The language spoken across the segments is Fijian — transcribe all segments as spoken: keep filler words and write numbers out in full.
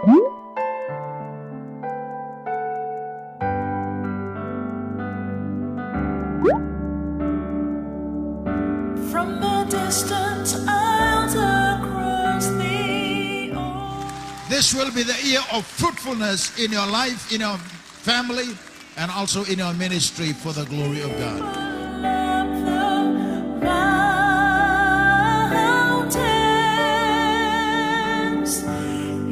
From a distant isle across the ocean. This will be the year of fruitfulness in your life, in your family, and also in your ministry for the glory of God.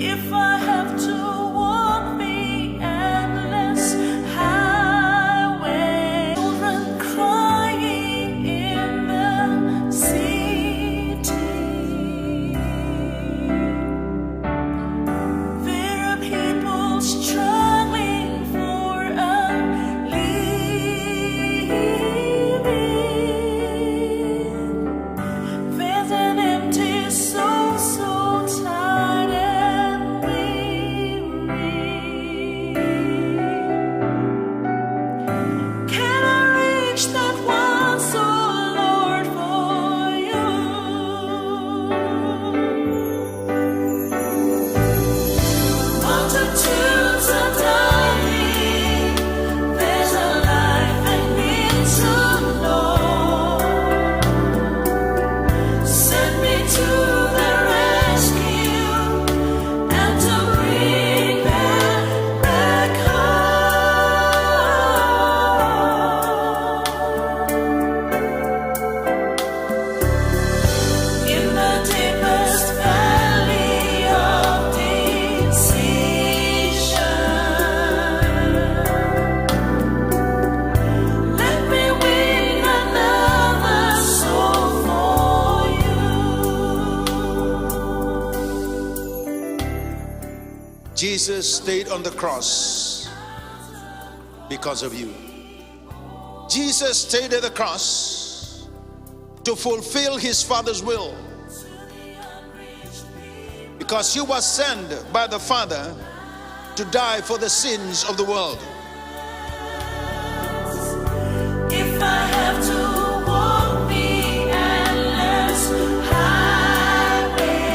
If I have to walk the endless highway, children crying in the city. There are people struggling for a living. There's an empty soul, so tired and weary. Can I reach that once, oh Lord, for you? Multitudes are dying. There's a life I need to know. Send me to the rescue and to bring them back home. In the deepest valley of decision, let me win another soul for you. Jesus stayed on the cross because of you. Jesus stayed at the cross to fulfill his Father's will, because he was sent by the Father to die for the sins of the world. If I have to walk the endless highway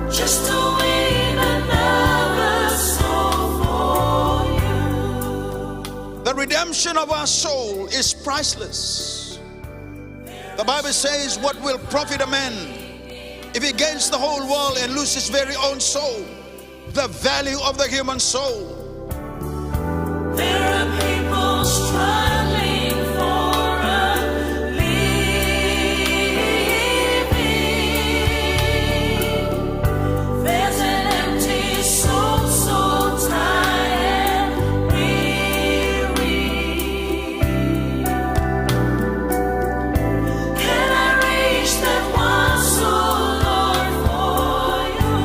just to win another soul for you. The redemption of our soul is priceless. The Bible says, "What will profit a man if he gains the whole world and lose his very own soul?" The value of the human soul. There are people struggling for a living. There's an empty soul, so tired and weary. Can I reach that one soul, Lord, for you?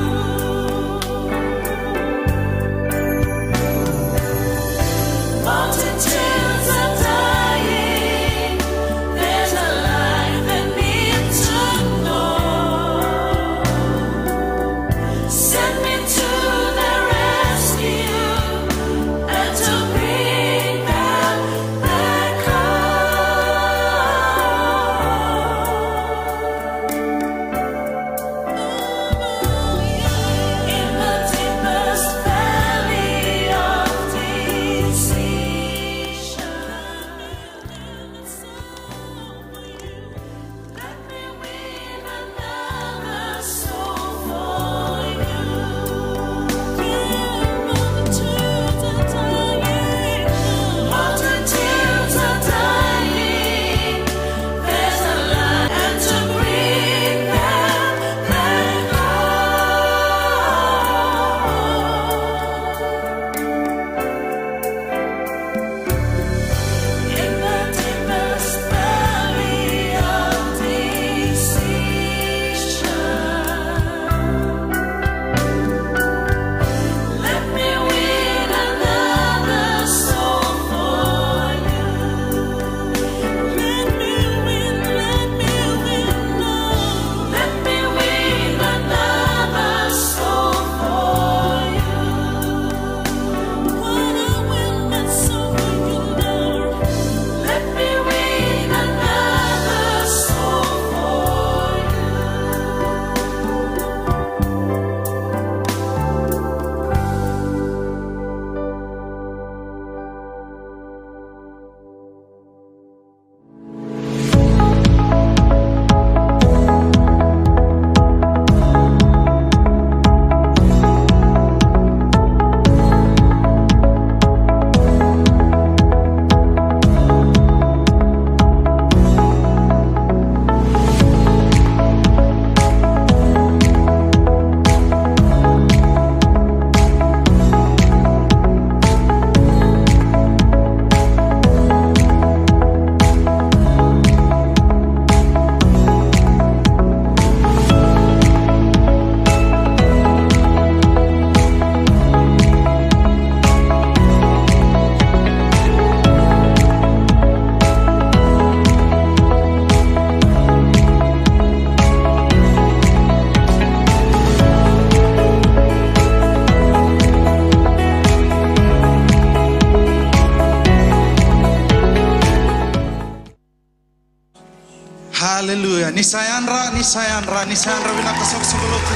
Haleluya. Ni sa yadra, ni sa yadra, ni sa yadra vinaka soqosoqo lotu.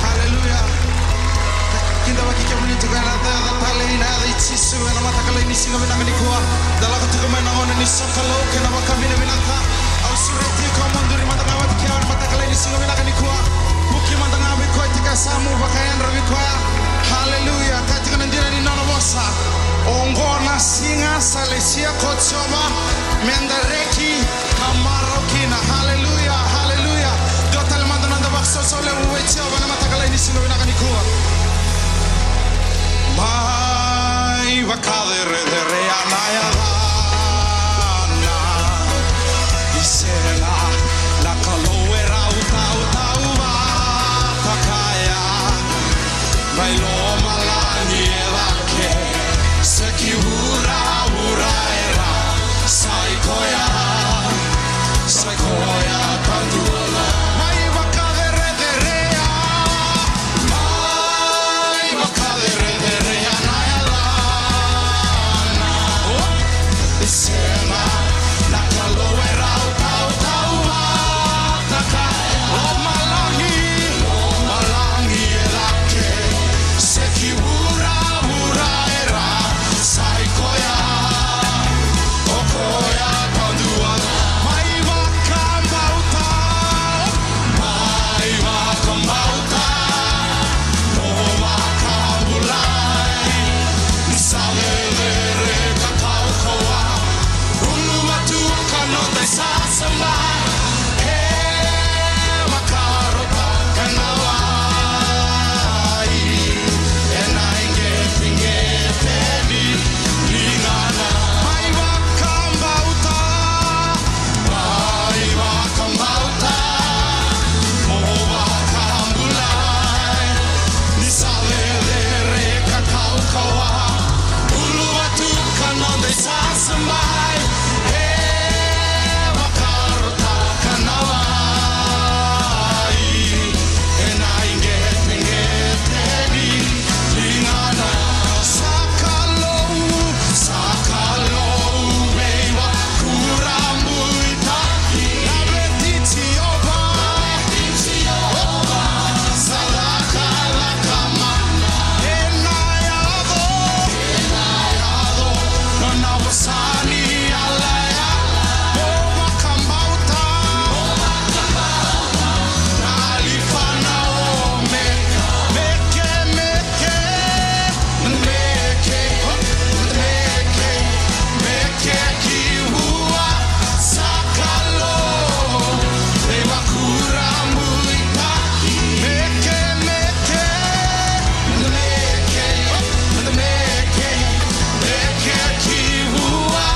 Haleluya. Kidavaki kemuni tiko ena yaca talei, na yaca i Jisu, ena mataka lailai ni siga vinaka nikua. Da lako tiko mai na gauna ni sokalou kei na vakavinavinaka. Au sureti iko mo duri mada ga vata kei au ena mataka lailai ni siga vinaka nikua. Vuki mada ga vei koya tiko e yasamu, vakayadra vei koya. Haleluya. Kaya tiko na dina ni nona vosa: Oqo na siga sa lesia ko Jiova, meda reki ka marau kina. Haleluya, haleluya. Dua tale mada na noda vakasausau levu vei Jiova ena mataka lailai ni siga vinaka nikua. Mai vakacerecerea na yacana, ni sega na Kalou e rau tautauvata kaya. Mai lomalagi e cake, se ki vuravura e ra, sa i koya, sa i koya kadua. Mai vakacerecerea, mai vakacerecerea na yacana. Sega na Kalou e rau tautauvata kaya. Lomalagi, lomalagi e cake, se ki vuravura e ra, sa i koya, o koya kadua. Mai vakabauta, mai vakabauta, mo vakabulai. Ni sa cecere ka kaukauwa, uluvatu ka noda i sasabai. E vakarota ka na wai, ena iqeteqete ni ligana. Mai vakabauta, mai vakabauta, mo vakabulai. Ni sa cecere ka kaukauwa, uluvatu ka noda i sasabai. E vakarota ka na wai, ena iqeteqete ni ligana. Sa Kalou, sa Kalou veivakurabuitaki. Na veti Jiova, sa cakacaka mana. Ena yaco, ena yaco nona vosa ni yalayala. Mo vakabauta, mo vakabauta. Na Alifa na Omeka, meke, meke, meke, meke, meke ki vua, sa Kalou veivakurabuitaki. Meke, meke, meke, meke, meke ki vua,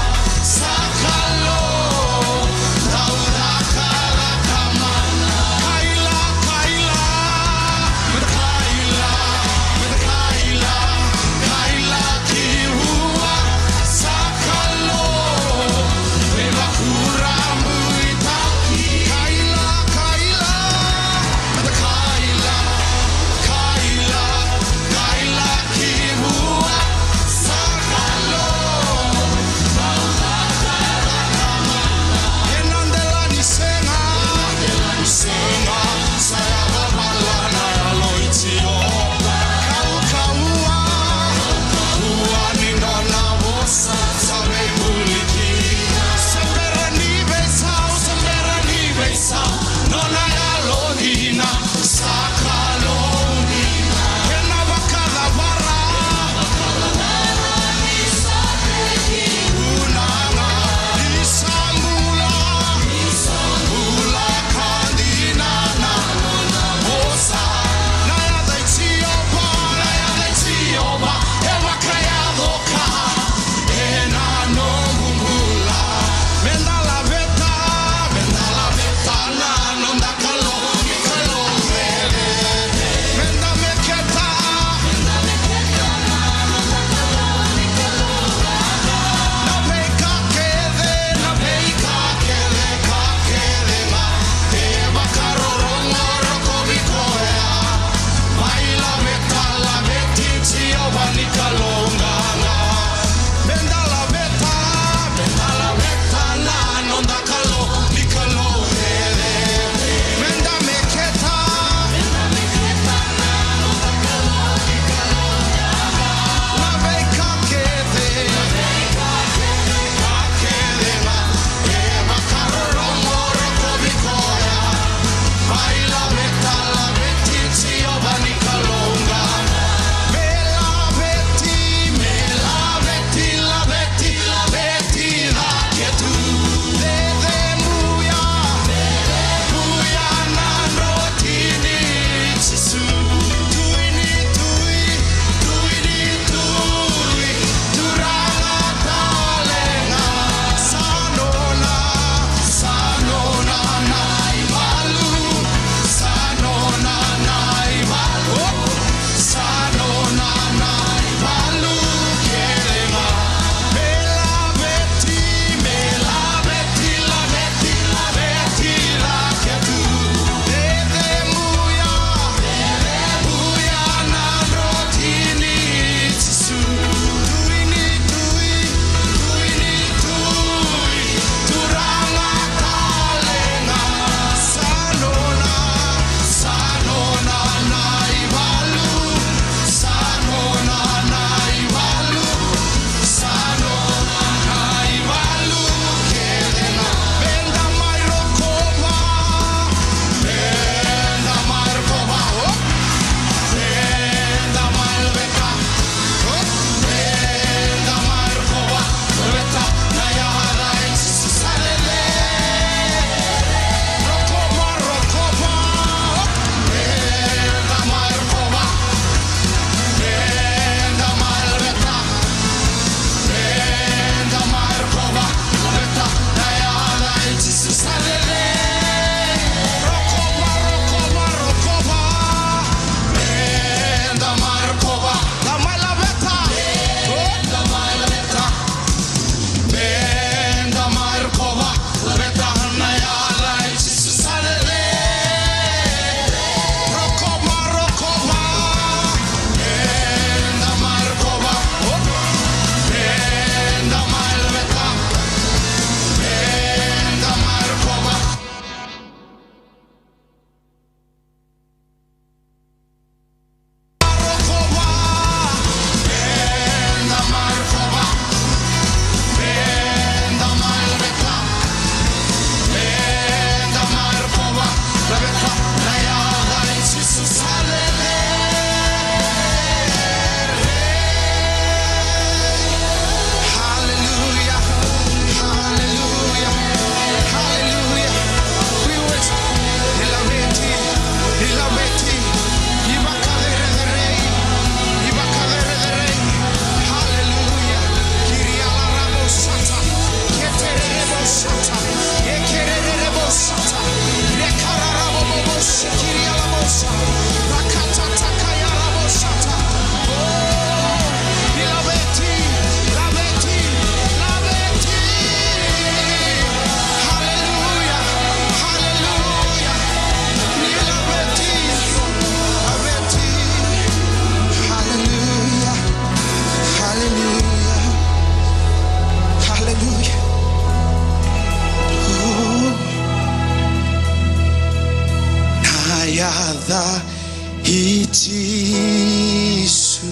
Jisu,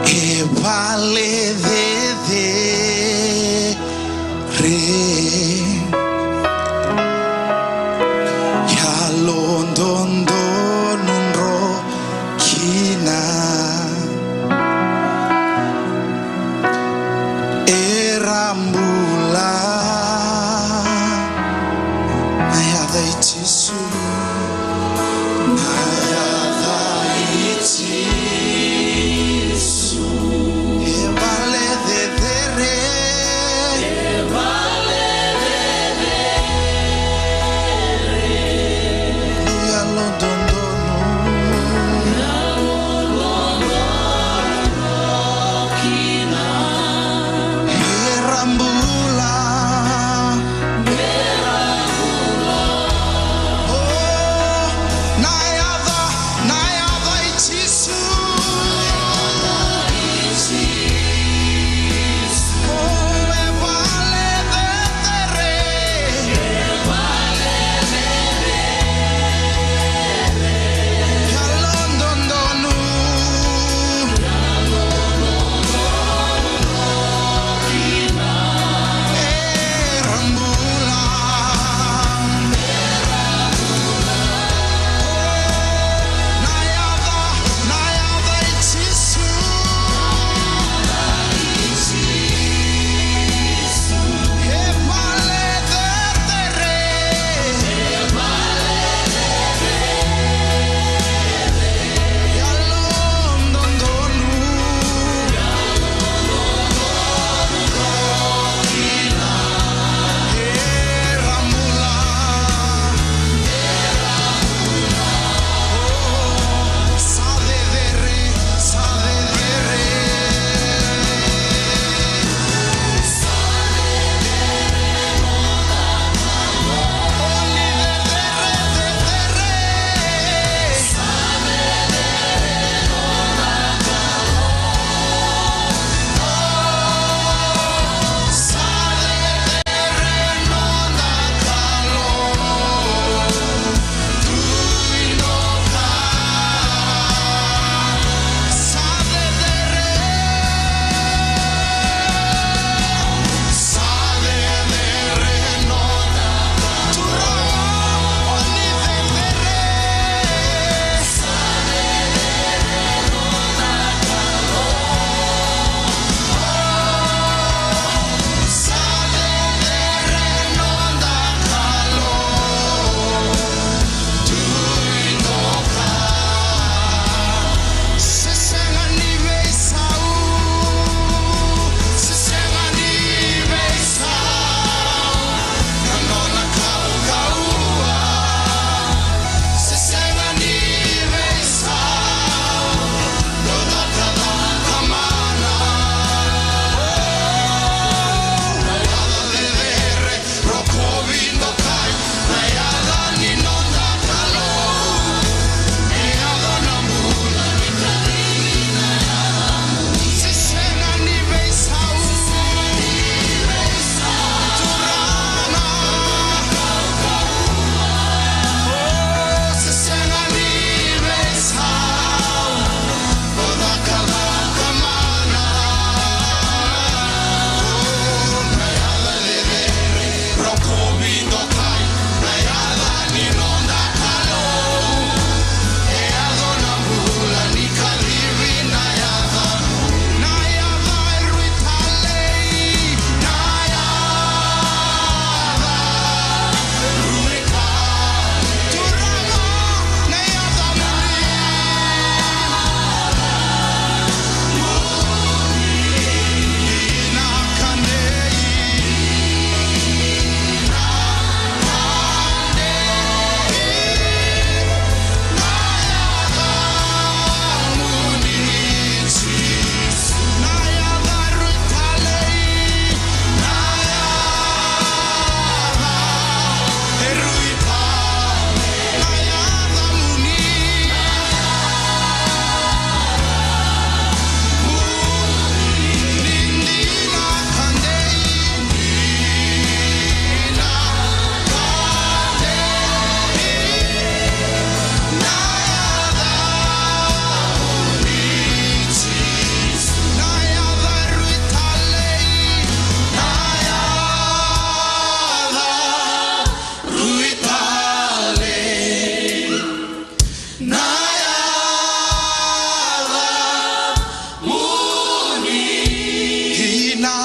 e vale cecere, yalododonu dro kina, era bula. Na yaca i Jisu, na yaca i Jisu, e vale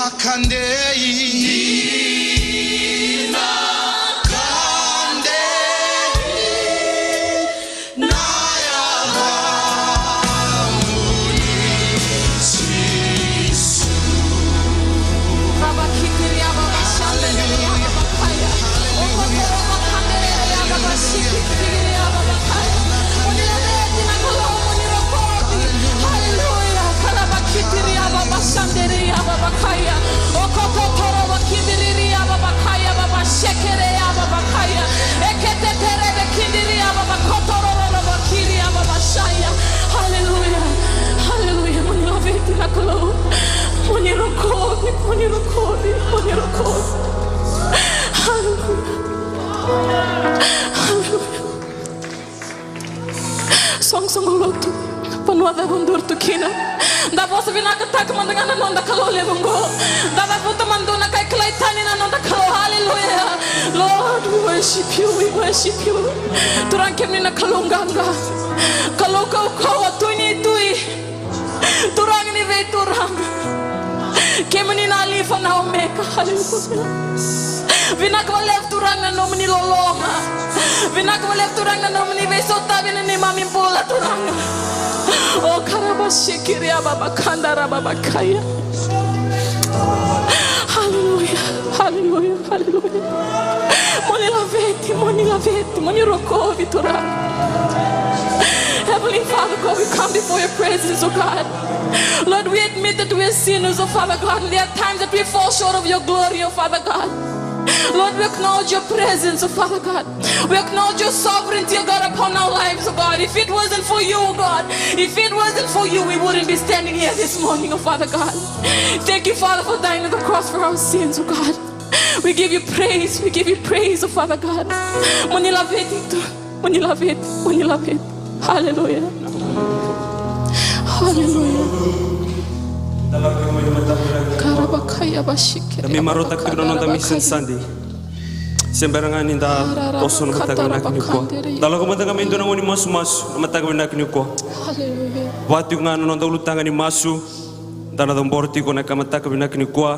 Kandei, dina kandei, na yavamuni Jisu. Rabakitiria babashanderiria babakaya. Okotoro bakanderia babashikitiria babakaya. Mo ni laveti na Kalou, mo ni rokovi. Haleluya. Karabakitiria babashanderiria babakaya. Okototoro bakidiriria babakaya, babashekerea babakaya. Eketetere bekidiria babakotororo bakiria babashaya. Haleluya. Haleluya. Mo ni laveti na Kalou. Mo ni rokovi, mo ni rokovi, mo ni rokovi. Haleluya. Haleluya. Soqosoqo lotu. Vanua cava o duri tu kina. Da vosa vinakataka mada ga na noda Kalou levu oqo. Da cavuta mada na ka e kilai tani na noda Kalou. Haleluya. Lord, we worship you, we worship you. Turaga kemuni na Kalou qaqa. Kalou kaukauwa, tui ni tui. Turaga ni veituraga. Kemuni na Alifa na Omeka. Haleluya. Vinaka vakalevu Turaga na nomuni loloma. Vinaka vakalevu Turaga na nomuni veisautavi ena neimami bula Turaga. O karabashikiria babakandara babakaya. Haleluya. Haleluya. Haleluya. Mo ni laveti, mo ni laveti, mo ni rokovi Turaga. Heavenly Father God, we come before your presence, oh God. Lord, we admit that we are sinners, oh Father God, and there are times that we fall short of your glory, oh Father God. Lord, we acknowledge your presence, oh Father God. We acknowledge your sovereignty, oh God, upon our lives, oh God. If it wasn't for you, oh God, if it wasn't for you, we wouldn't be standing here this morning, oh Father God. Thank you, Father, for dying on the cross for our sins, oh God. We give you praise, we give you praise, oh Father God. Mo ni laveti tu, mo ni laveti, mo ni laveti. Haleluya. Haleluya. Karabakaya bashike. Da mai marautaka tiko na noda mission Sunday. Se bera ga ni da toso na mataka vinaka nikua, da lako mada ga mai dua na gauna ni masumasu na mataka vinaka nikua. Haleluya. Va tiko ga na noda ulutaga ni masu. Da na cabora tiko na ka mataka vinaka nikua.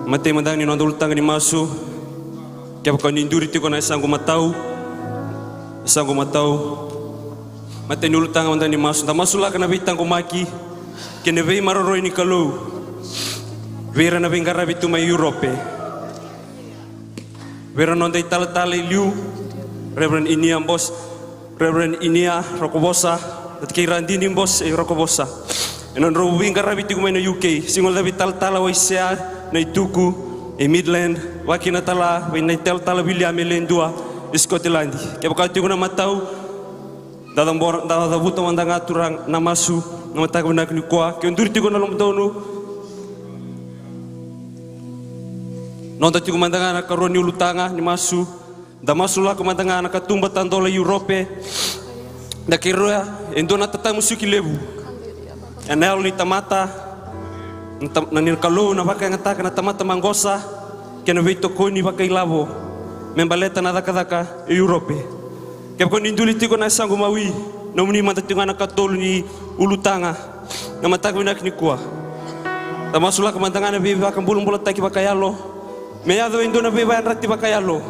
Matai mada ga ni noda ulutaga ni masu. Kevaka ni duri tiko na yasaqu matau. Yasaqu matau. Matai ni ulutaga mada ni masu. Da masulaka na veitaqomaki kei na veimaroroi ni Kalou vei ira na veiqaravi tu mai Europe. Vei ira na noda italatala i liu, Reverend Inia Bos, Reverend Inia Rokovosa, kei Radini Bos e Rokovosa. Ena nodrau veiqaravi tiko mai na U K, sega ni veitalatala o Isea na Ituku e Midland, vakakina tale vei na italatala Viliame Ledua e Scotland. Kevaka tiko na matau, da cabora, da cavuta mada ga Turaga na masu na mataka vinaka nikua. Ke o duri tiko na lomadaunu, noda tiko mada ga na karua ni ulutaga ni masu. Da masulaka mada ga na katuba tadola i Europe. Da kerea e dua na tatamusuki levu ena yalo ni tamata, na ta-, na ni Kalou na vakayagataka na tamata maqosa kei na veitokoni vakailavo me baleta na cakacaka e Europe. Kevaka ni duri tiko na yasaqu mawi, nomuni mada tiko ga na katolu ni ulutaga na mataka vinaka nikua. Da masulaka mada ga na veivakabulabulataki vakayalo me yaco e dua na veivayadrati vakayalo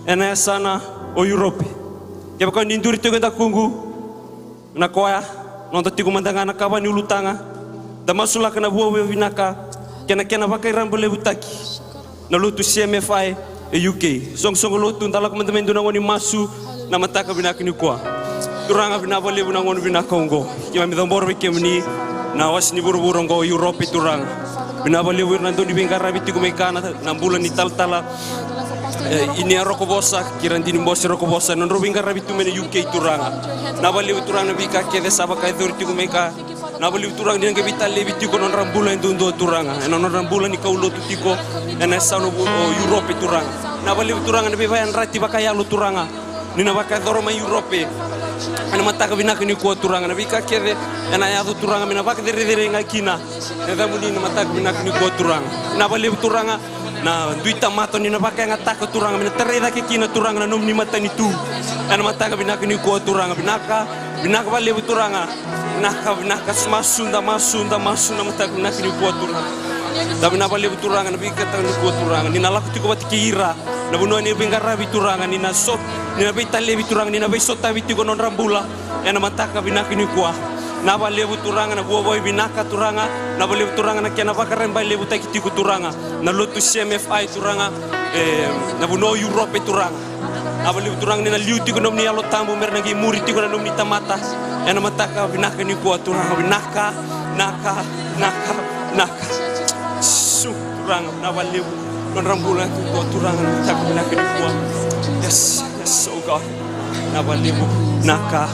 ena yasana o Europe. Kevaka ni duri tiko e dakuqu, na koya, noda tiko mada ga na kava ni ulutaga, da masulaka na vuavuai vinaka kei na kena vakarabailevutaki na lotu C M F I e U K. Soqosoqo lotu, da lako mada mai dua na gauna ni masu na mataka vinaka nikua. Turaga, vinaka vakalevu na gauna vinaka oqo. Keimami cabora vei kemuni na wase ni vuravura oqo o Europe, Turaga. Vinaka vakalevu ira na dau ni veiqaravi tiko mai Kana, na bula ni talatala, e, Inia Rokovosa kei Radini Bose Rokovosa, na nodrau veiqaravi tu mai na U K, Turaga. Vinaka vakalevu Turaga na veika kece sa vakayacori tiko mai Kana. Vinaka vakalevu Turaga ni na qai veitalevi tiko na nodra bula e duadua, Turaga, ena nodra bula ni kaulotu tiko ena yasana o Europe, Turaga. Vinaka vakalevu Turaga na veivayadrati vakayalo, Turaga, ni na vakayacora mai Europe ena mataka vinaka nikua, Turaga. Na veika kece ena yaco, Turaga, me na vakacerecerei ga kina na yacamuni na mataka vinaka nikua, Turaga. Vinaka vakalevu Turaga na dui tamata ni na vakayagataka, Turaga, me na tarai cake kina, Turaga, na nomuni matanitu ena mataka vinaka nikua, Turaga. Vinaka, vinaka vakalevu, Turaga. Vinaka, vinaka. Masu, da masu, da masu na mataka vinaka nikua, Turaga. Davi, vinaka vakalevu Turaga na veika tale nikua Turaga, ni na lako tiko vata kei ira na vanua ni veiqaravi Turaga, ni na so, ni na veitalevi Turaga, ni na veisotavi tiko na nodra bula ena mataka vinaka nikua. Vinaka vakalevu Turaga na vuavuai vinaka Turaga, vinaka vakalevu Turaga na kena vakarabailevutaki tiko Turaga na lotu C M F I Turaga, e, na vanua o Europe Turaga. Vinaka vakalevu Turaga ni na liu tiko na nomuni Yalo Tabu me ra na qai muri tiko na nomuni tamata ena mataka vinaka nikua Turaga. Vinaka, vinaka, vinaka, vinaka. Su, Turaga, vinaka vakalevu. Nodra bula tu Turaga na mataka vinaka nikua. Yes, yes, oh God. Vinaka vakalevu. Vinaka,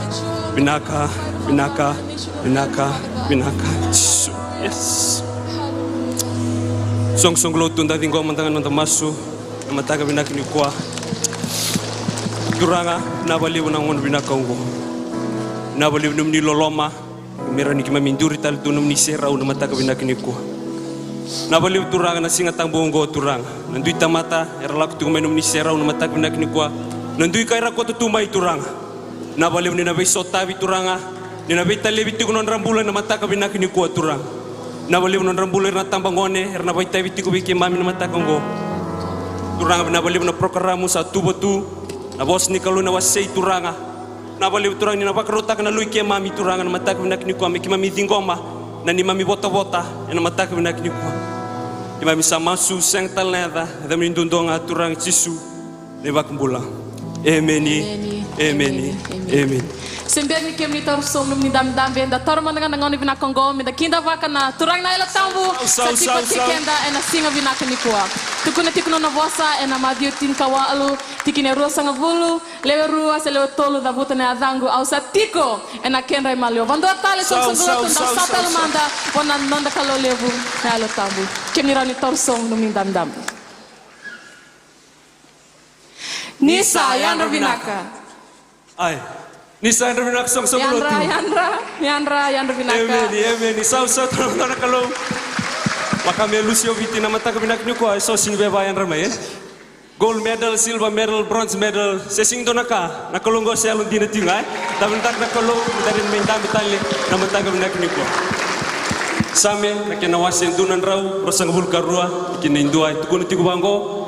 vinaka, vinaka, vinaka, vinaka. Su, yes. Soqosoqo lotu, da ciqoma mada ga na noda masu. Na mataka vinaka nikua. Turaga, vinaka vakalevu na gauna vinaka oqo. Vinaka vakalevu nomuni loloma, me rawa ni keimami duri tale tu nomuni serau na mataka vinaka nikua. Vinaka vakalevu Turaga na Siga Tabu oqo Turaga. Na dui tamata era lako tiko mai nomuni serau na mataka vinaka nikua. Na dui ka era koto tu mai Turaga. Vinaka vakalevu ni na veisotavi Turaga, ni na veitalevi tiko nodra bula ena mataka vinaka nikua Turaga. Vinaka vakalevu nodra bula ira na tabagone era na vakaitavi tiko vei keimami na mataka oqo. Turaga, vinaka vakalevu na porokaramu sa tuva tu, na vosa ni Kalou na wasei Turaga. Vinaka vakalevu Turaga ni na vakarautaka na lui keimami Turaga na mataka vinaka nikua me keimami ciqoma na neimami votavota ena mataka vinaka nikua. Keimami sa masu sega tale na yaca, yacamuni duadua ga Turaga Jisu. Na iVakabula. Emeni. Emeni. Emeni. Emeni. Emeni. Se bera ni kemuni taura sobu nomuni dabedabe, da taura mada ga na gauna vinaka oqo me da kidavaka na Turaga na Yalo Tabu. Sa tiko kei keda ena siga vinaka nikua. Tukuna tiko na nona vosa ena Maciu tinikawalu, tikina e ruasagavulu, lewe rua se lewe tolu, cavuta na yacaqu, au sa tiko ena kedra imaliwa. Vadua tale, soqosoqo lotu, da sa tale mada vua na noda Kalou levu na Yalo Tabu. Kemuni rawa ni taura sobu nomuni dabedabe. Ni sa yadra vinaka. Ai. Ni sa yadra vinaka, soqosoqo lotu. Yadra, yadra, yadra, yadra vinaka. Emeni, emeni. Sa, sa tara na Kalou. Vaka me Lusi o Viti na mataka vinaka nikua, e so sini veva yadra mai, e? Gold medal, silver medal, bronze medal, se sini dua na ka, na Kalou qo se yalodina tiko ga, e? Da vinakataka na Kalou, da reni mai dabe tale na mataka vinaka nikua. Same, na kena wase dua na drau, ruasagavulu ka rua, tikina e dua, e tukuna tiko vaqo.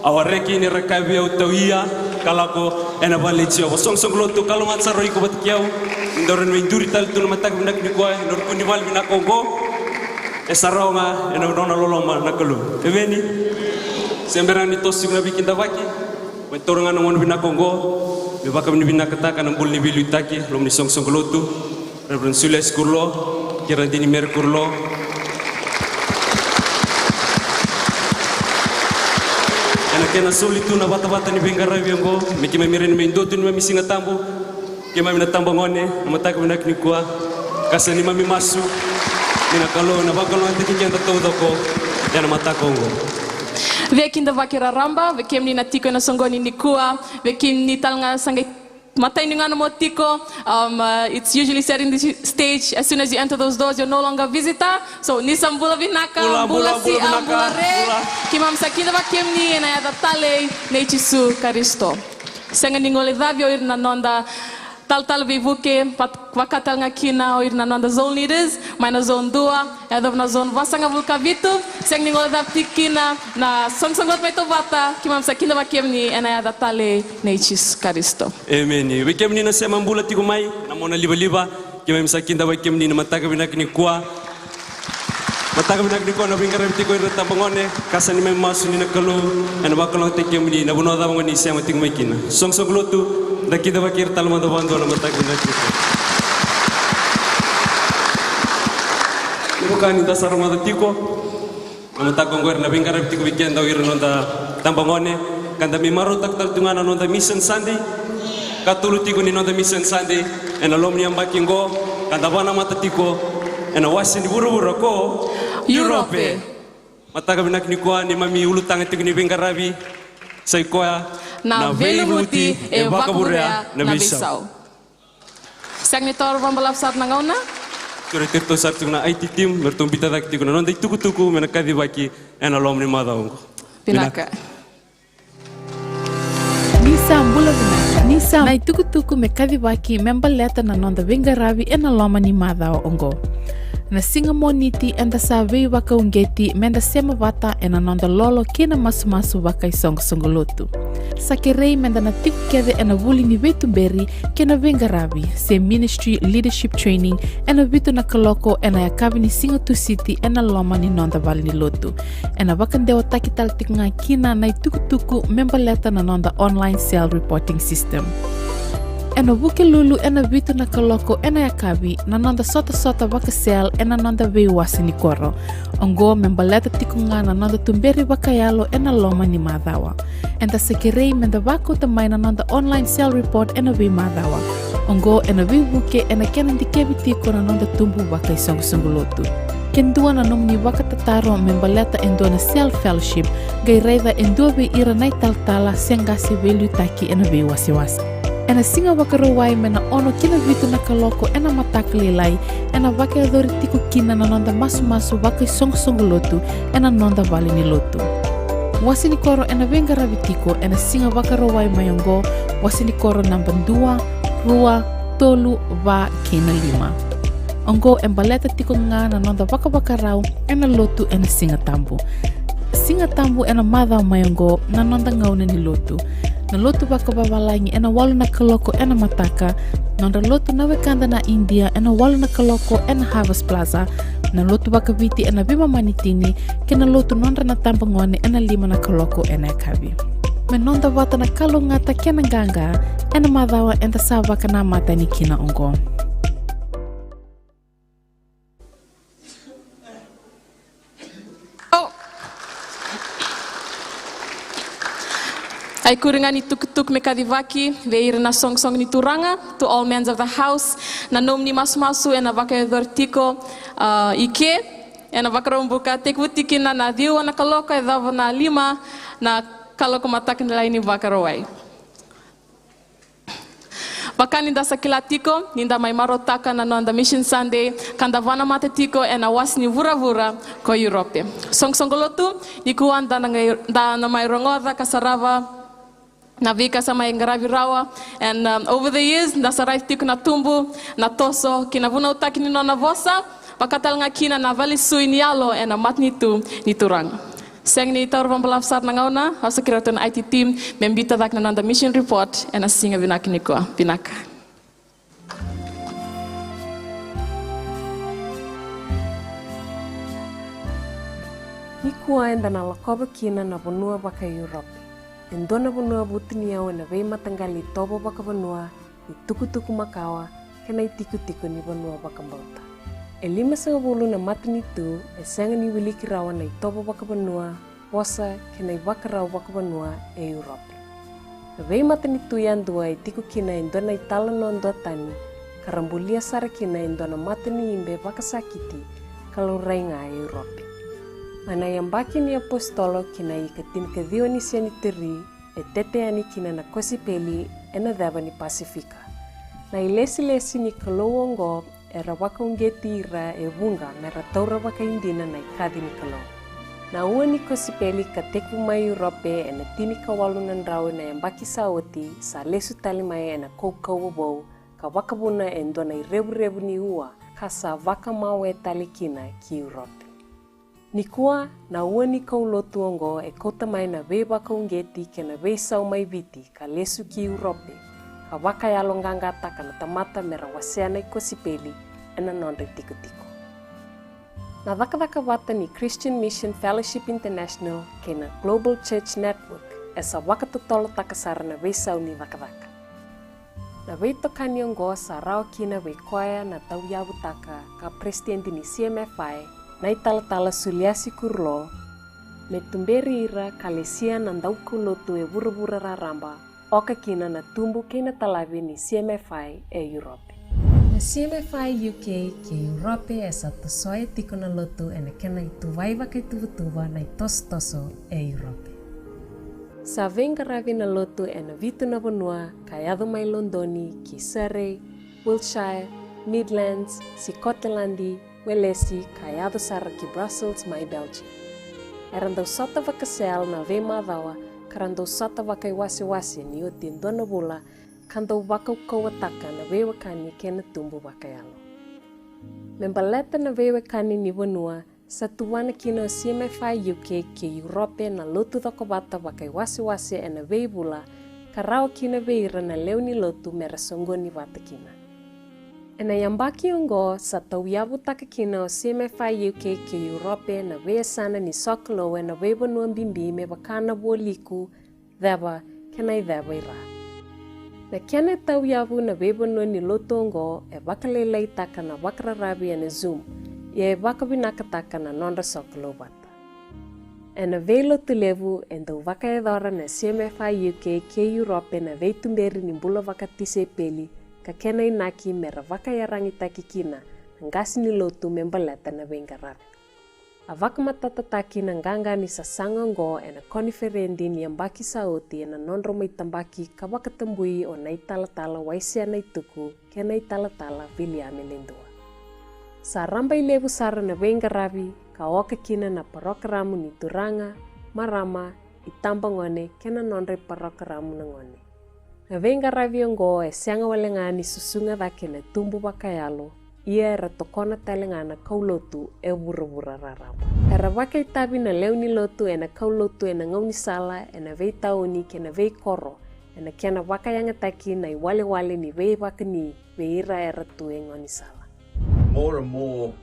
Au a reki ni ra kaya vei au, tauia ka lako ena vale i Jiova. Soqosoqo lotu, kalougata sara o iko vata kei au. Ni daru na mai duri tale tu na mataka vinaka nikua ena ruku ni vale vinaka oqo. E sa rawa ga ena nona loloma na Kalou. Emeni. Se bera ni toso tiko na veikidavaki, mai taura ga na gauna vinaka oqo me vakavinavinakataka na bula ni veiliutaki, loma ni soqosoqo lotu. Reverend Julius Kurlo, kei Radini Mary Kurlo. Ena kena soli tu na vatavata ni veiqaravi oqo, me keimami rawa ni mai dua tu neimami Siga Tabu, keimami na tabagone, na mataka vinaka nikua, ka sa neimami masu ni na Kalou ena vakalougatataki keda taucoko ena mataka oqo. Veikidavaki raraba vei kemuni na tiko ena soqoni nikua, vei kemuni tale ga sa qai matai ni gauna mo tiko, um, uh, it's usually said in this stage, as soon as you enter those doors, you're no longer a visitor. So, ni sa bula vinaka, bula, bula, bula si, bula a vinaka, bula re. Bula. Keimami sa kidavaki kemuni ena yaca talei nei Jisu Karisito. Sega ni guilecavi o ira na noda talatala veivuke, vak-, vaka tale ga kina o ira na noda zone leaders mai na zone dua, yacova na zone vasagavulu ka vitu, sega ni guilecavi tiko kina na soqosoqo lotu mai Tovata, keimami sa kidavaki kemuni ena yaca talei nei Jisu Karisito. Emeni. Vei kemuni na sema bula tiko mai na mona livaliva, keimami sa kidavaki kemuni na mataka vinaka nikua. Mataka vinaka nikua na veiqaravi tiko ira na tabagone, ka sa neimami masu ni na Kalou ena vakalougatataki kemuni na vanua cava gone ni sema tiko mai kina. Soqosoqo lotu, da kidavaki ira tale mada vakadua na mataka vinaka nikua. Ni vaka ni da sa rogoca tiko, na mataka oqo era na veiqaravi tiko vei keda o ira na noda tabagone, ka da mai marautaka tale tu ga na noda Mission Sunday. Ka tolu tiko ni noda Mission Sunday ena loma ni yabaki oqo, ka da vakanamata tiko ena wase ni vuravura ko Europe. Europe. Mataka vinaka nikua, neimami ulutaga tiko ni veiqaravi sa i koya na, na veilumuti e vakavurea na veisau. Sega ni taura vakabalavu sara na gauna. Tou rai tiko sara tiko na I T team me ratou biuta cake tiko na noda itukutuku me na kacivaki ena loma ni macawa oqo. Vinaka. Vinaka. Ni sa bula vinaka. Ni sa na itukutuku me kacivaki me baleta na noda veiqaravi ena loma ni macawa oqo. Na siga Moniti eda sa veivakauqeti meda sema vata ena noda lolo kei na masumasu vakaisoqosoqo lotu. Sa kerei meda na tiko kece ena vuli ni veituberi kei na veiqaravi se ministry leadership training ena vitu na kaloko ena yakavi ni siga Tusiti ena loma ni noda vale ni lotu. Ena vakadewataki tale tiko ga kina na itukutuku me baleta na noda online cell reporting system. Ena Vukelulu ena vitu na kaloko ena yakavi na noda sotasota vaka-cell ena noda veiwase ni koro. Oqo me baleta tiko ga na noda tuberi vakayalo ena loma ni macawa. Eda sa kerei meda vakauta mai na noda online cell report ena veimacawa. Oqo ena veivuke ena kena dikevi tiko na noda tubu vakaisoqosoqo lotu. Ke dua na nomuni vakatataro me baleta e dua na cell fellowship, qai raica e dua vei ira na italatala se qase veiliutaki ena veiwasewase. Ena siga Vakarauwai mai na ono ki na vitu na kaloko ena mataka lailai, ena vakayacori tiko kina na noda masumasu vakaisoqosoqo lotu ena noda vale ni lotu. Wase ni koro ena veiqaravi tiko ena siga Vakarauwai mai oqo, wase ni koro naba dua, rua, tolu, va kei na lima. Oqo e baleta tiko ga na noda vakavakarau ena lotu ena Siga Tabu. Siga Tabu ena macawa mai oqo na noda gauna ni lotu. Na lotu vakavavalagi ena walu na kaloko ena mataka, nodra lotu na wekada na Idia ena walu na kaloko ena Harvest Plaza, na lotu vakaviti ena veimama ni tini, kei na lotu nodra na tabagone ena lima na kaloko ena yakavi. Me noda vata na kalougata kei na qaqa ena macawa eda sa vakanamata yani kina oqo. Ai kuri ga ni tukutuku me kacivaki vei ira na soqosoqo ni turaga, to all members of the house, na nomuni masumasu ena vakayacori tiko, ah, i ke ena Vakaraubuka, tekivu tiko kina na ciwa na kaloko yacova na lima na kaloko mataka lailai ni Vakarauwai. Vaka ni da sa kila tiko ni da mai marautaka na noda Mission Sunday ka da vanamata tiko ena wase ni vuravura ko Europe. Soqosoqo lotu, nikua da na qai, da na mai rogoca ka sarava na veika sa mai qaravi rawa. And, um, over the years da sa raici tiko na tubu, na toso kei na vunautaki ni nona vosa, vaka tale ga kina na vakalesui ni yalo ena matanitu ni Turaga. Sega ni taura vakabalavu sara na gauna, au sa kerea tu na I T team me biuta cake na noda mission report ena siga vinaka nikua. Vinaka. Nikua eda na lakova kina na vanua vaka-Europe. E dua na vanua vutuniyau ena veimataqali itovo vakavanua, itukutuku makawa kei na itikotiko ni vanua vakabauta. E limasagavulu na matanitu e sega ni wiliki rawa na itovo vakavanua, vosa kei na ivakarau vakavanua e Europe. Na veimatanitu yadua e tiko kina e dua na italanoa duatani ka ra bulia sara kina e dua na mata ni ibe vakasakiti ka laurai ga e Europe. Mai na yabaki ni apositolo ki na ika tinikaciwa ni senituri, e tete yani kina na kosipeli ena ceva ni Pasifika. Na ilesilesi ni Kalou oqo era vakauqeti ira e vuqa me ra taura vakaidina na ikaci ni Kalou. Na ua ni kosipeli ka tekivu mai Europe ena tinikawalu na drau na yabaki sa oti sa lesu tale mai ena kaukauwa vou ka vakavuna e dua na irevurevu ni ua ka sa vakamawe tale kina ki Europe. Nikua, na ua ni kaulotu oqo e kauta mai na veivakauqeti kei na veisau mai Viti ka lesu ki Europe, ka vakayaloqaqataka na tamata me ra wasea na ikosipeli ena nodra itikotiko. Na cakacaka vata ni Christian Mission Fellowship International kei na Global Church Network e sa vakatotolotaka sara na veisau ni cakacaka. Na veitokani oqo sa rawa kina vei koya na tauyavutaka ka peresitedi ni C M F I, na italatala Suliasi Kurulo, me tuberi ira ka lesia na daukaulotu e vuravura raraba, oka kina na tubu kei na talavi ni C M F I e Europe. Na C M F I U K kei Europe e sa tosoya tiko na lotu ena kena ituvai vakaituvatuva na itosotoso e Europe. Sa veiqaravi na lotu ena vitu na vanua ka yaco mai Lodoni ki Surrey, Wiltshire, Midlands, Sikoteladi, Welesi ka yaco sara ki Brussels mai Belgium. Era dau sota vaka-cell na veimacawa ka ra dau sota vakaiwasewase ni oti e dua na vula ka dau vakaukauwataka na veiwekani kei na tubu vakayalo. Me baleta na veiwekani ni vanua, sa tuvana kina o C M F I U K kei Europe na lotu cokovata vakaiwasewase ena veivula, ka rawa kina vei ira na lewe ni lotu me ra soqoni vata kina. Ena yabaki oqo, sa tauyavutaka kina o C M F I U K kei Europe na veiyasana ni sokalou ena veivanua bibi me vaka na Vualiku, Ceva, kei na iceva i ra. Na kena tauyavu na veivanua ni lotu oqo e vakalailaitaka na vakararavi ena Zoom, ia e vakavinakataka na nodra sokalou vata. Ena veilotu levu, e dau vakayacora na C M F I U K kei Europe na veituberi ni bula vakatisaipeli, ka kena inaki me ra vakayaragitaki kina na qase ni lotu me baleta na veiqaravi. A vakamatatataki na qaqa ni sasaga oqo ena koniferedi ni yabaki sa oti ena nodrau mai tabaki ka vakatabui o Naitalatala Waisea Naituku kei Naitalatala Viliame Ledua. Sa rabailevu sara na veiqaravi ka oka kina na parokaramu ni turaga, marama, itabagone kei na nodra iparokaramu na gone. Na veiqaravi oqo e sega wale ga ni susuga cake na tubu vakayalo, ia era tokona tale ga na kaulotu e vuravura raraba. Era vakaitavi na lewe ni lotu ena kaulotu ena gaunisala, ena veitauni kei na veikoro, ena kena vakayagataki na iwalewale ni veivakani vei ira era tu e gaunisala. More and more,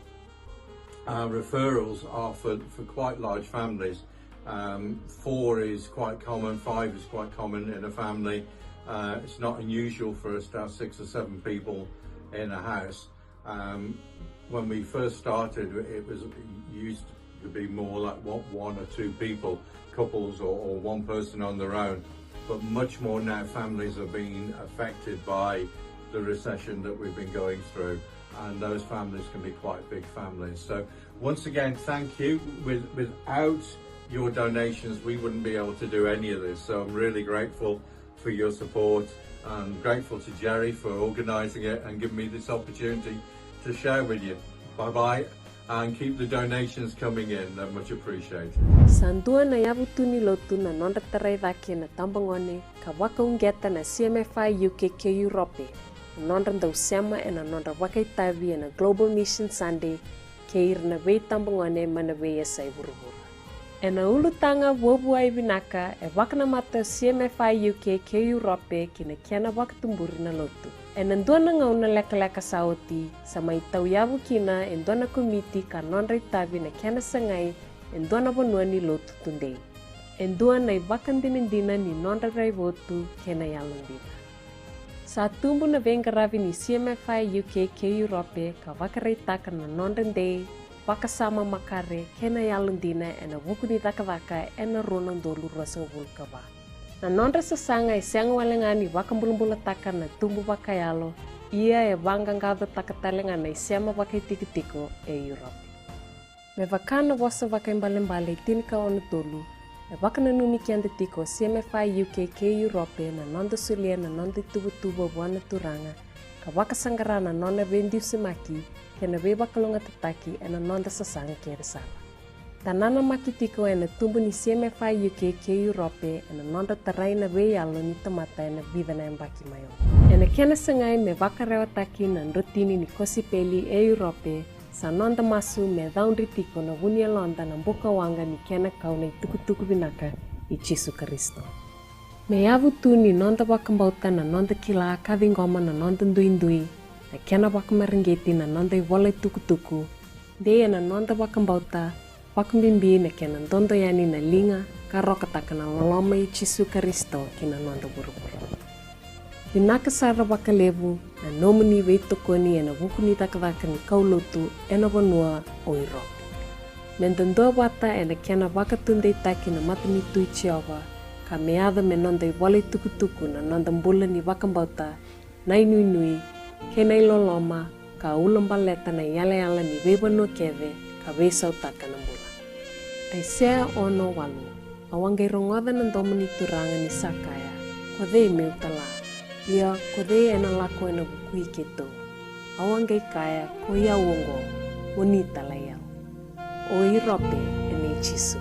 uh, referrals are for, for quite large families. Um, four is quite common, five is quite common in a family. Uh, it's not unusual for us to have six or seven people in a house. Um, when we first started, it was, it used to be more like one, one or two people, couples or, or one person on their own. But much more now, families are being affected by the recession that we've been going through, and those families can be quite big families. So once again, thank you. With, without your donations, we wouldn't be able to do any of this. So I'm really grateful for your support. I'm grateful to Jerry for organising it and giving me this opportunity to share with you. Bye bye, and keep the donations coming in. They're much appreciated. Sa dua na yavutu ni lotu na nodra tarai cake na tabagone ka vakauqeta na C M F I U K kei Europe, na nodra dau sema ena nodra vakaitavi ena Global Mission Sunday kei ira na veitabagone mai na veiyasai vuravura. Ena ulutaga vuavuai vinaka e vakanamata o C M F I U K kei Europe ki na kena vakatuburi na lotu. Ena dua na gauna lekaleka sa oti, sa mai tauyavu kina e dua na komiti ka nodra itavi na kena sagai e dua na vanua ni lotu tudei. E dua na ivakadinadina ni nodra raivotu kei na yalodina. Sa tubu na veiqaravi ni C M F I U K kei Europe ka vakaraitaka na nodra dei, vakasama makare kei na yalodina ena vuku ni cakacaka ena rua na udolu ruasagavulu ka va. Na nodra sasaga e sega wale ga ni vakabulabulataka na tubu vakayalo, ia e vaqaqacotaka tale ga na isema vakaitikotiko e Europe. Me vaka na Vosa Vakaibalebale tinikaono tolu, e vakananumi keda tiko o C M F I U K kei Europe na noda solia na noda ituvatuva vua na Turaga, ka vakasaqara na nona veidusimaki kei na veivakalougatataki ena noda sasaga kece sara. Da nanamaki tiko ena tubu ni C M F I U K kei Europe ena nodra tarai na veiyalo ni tamata ena vica na yabaki mai oqo. Ena kena sagai me vakarewataki na drotini ni kosipeli e Europe, sa noda masu me caudre tiko na vu ni yaloda na bukawaqa ni kena kau na itukutuku vinaka i Jisu Karisito. Me yavutu ni noda vakabauta na noda kila ka ciqoma na noda duidui, na kena vakamareqeti na noda ivola itukutuku, dei ena noda vakabauta, vakabibi na kena dodo yani na liga ka rokataka na loloma i Jisu Karisito ki na noda vuravura. Vinaka sara vakalevu na nomuni veitokoni ena vuku ni cakacaka ni kaulotu ena vanua o Europe. Me da duavata ena kena vakataudeitaki na matanitu i Jiova, ka me yaco me noda ivola itukutuku na noda bula ni vakabauta, na inuinui kei na iloloma, ka ulabaleta na iyalayala ni veivanua kece ka veisautaka na bula. Aisea ono walu. Au a qai rogoca na domo ni Turaga ni sa kaya, ko cei meu tala? Ia ko cei ena lako ena vukui keitou? Au a qai kaya, ko i au oqo, mo ni talai au. O Europe e nei Jisu.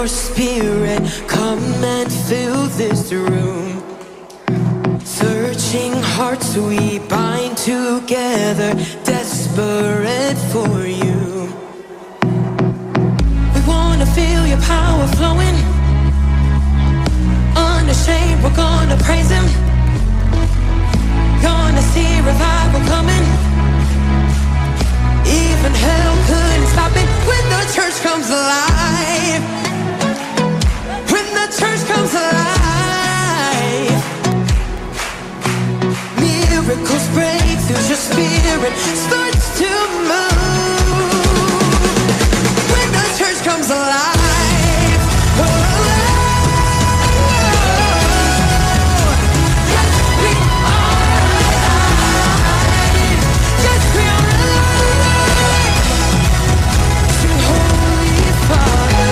Spirit, come and fill this room. Searching hearts we bind together, desperate for you. We wanna feel your power flowing. Unashamed, we're gonna praise him. Gonna see revival coming. Even hell couldn't stop it when the church comes alive. When the church comes alive, miracles break through, your spirit starts to move. When the church comes alive, oh, yes, we are alive. Yes, we are alive. Sing, Holy Father.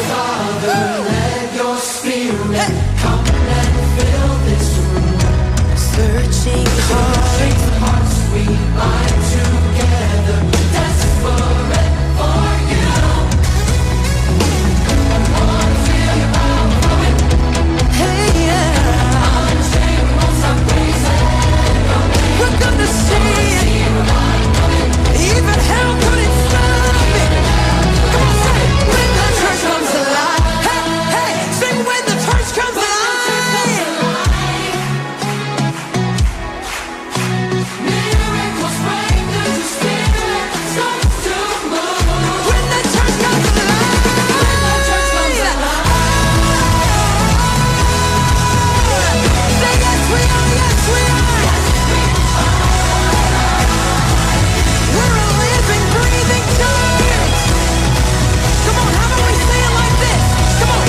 Father, let your spirit come and fill this room. Searching hearts, we bind together, desperate for you. Hey, yeah. We're gonna see it. Even hell couldn't stop it. Come on, say it. When the church comes alive. Hey, hey, sing, when the church comes alive. Miracles break through, your spirit starts to move. When the church comes alive. When the church comes alive. Say, yes, we are, yes, we are. We're a living, breathing church. Come on, how about we say it like this? Come on.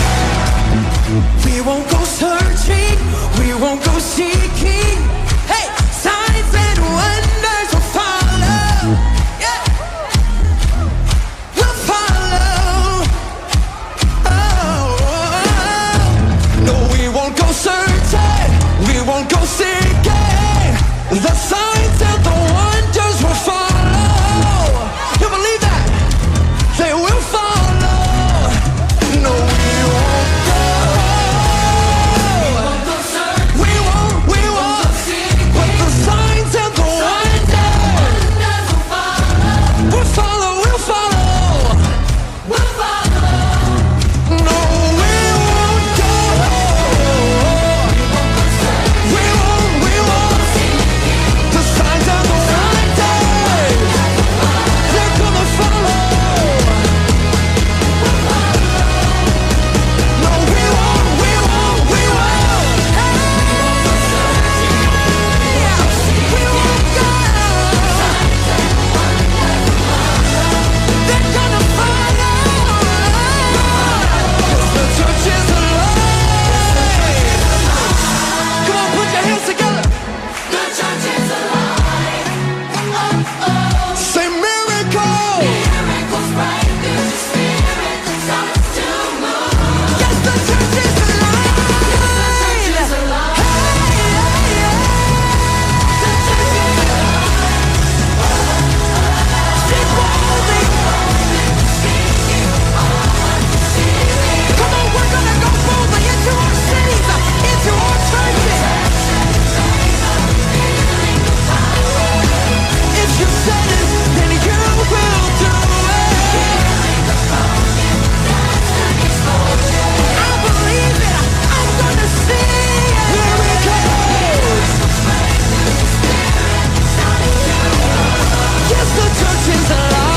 We won't go searching, we won't go seeking. Hey, signs and wonders will follow. Yeah. Will follow. Oh, no, we won't go searching, we won't go seeking. The signs and the wonders will follow. You believe that? They will follow. No, we won't go. We won't, we won't. But the signs and the wonders will follow, will follow. No, we won't go. We won't, we won't. The signs and the wonders, they're gonna follow. No, we won't, we won't, we won't. Hey, we won't go. They're gonna follow. The church is alive. Come on, put your hands together. The church is alive. Oh, oh. Say, miracles. Miracles break through, your spirit starts to move. Yes, the church is alive. Yes, the church is alive. Hey, hey, hey. The church is alive. Sing boldly. Come on, we're gonna go boldly into our cities, into our churches. If you said it, then you will do it. I believe it. I'm gonna see it. Miracles. Yes, the church is alive.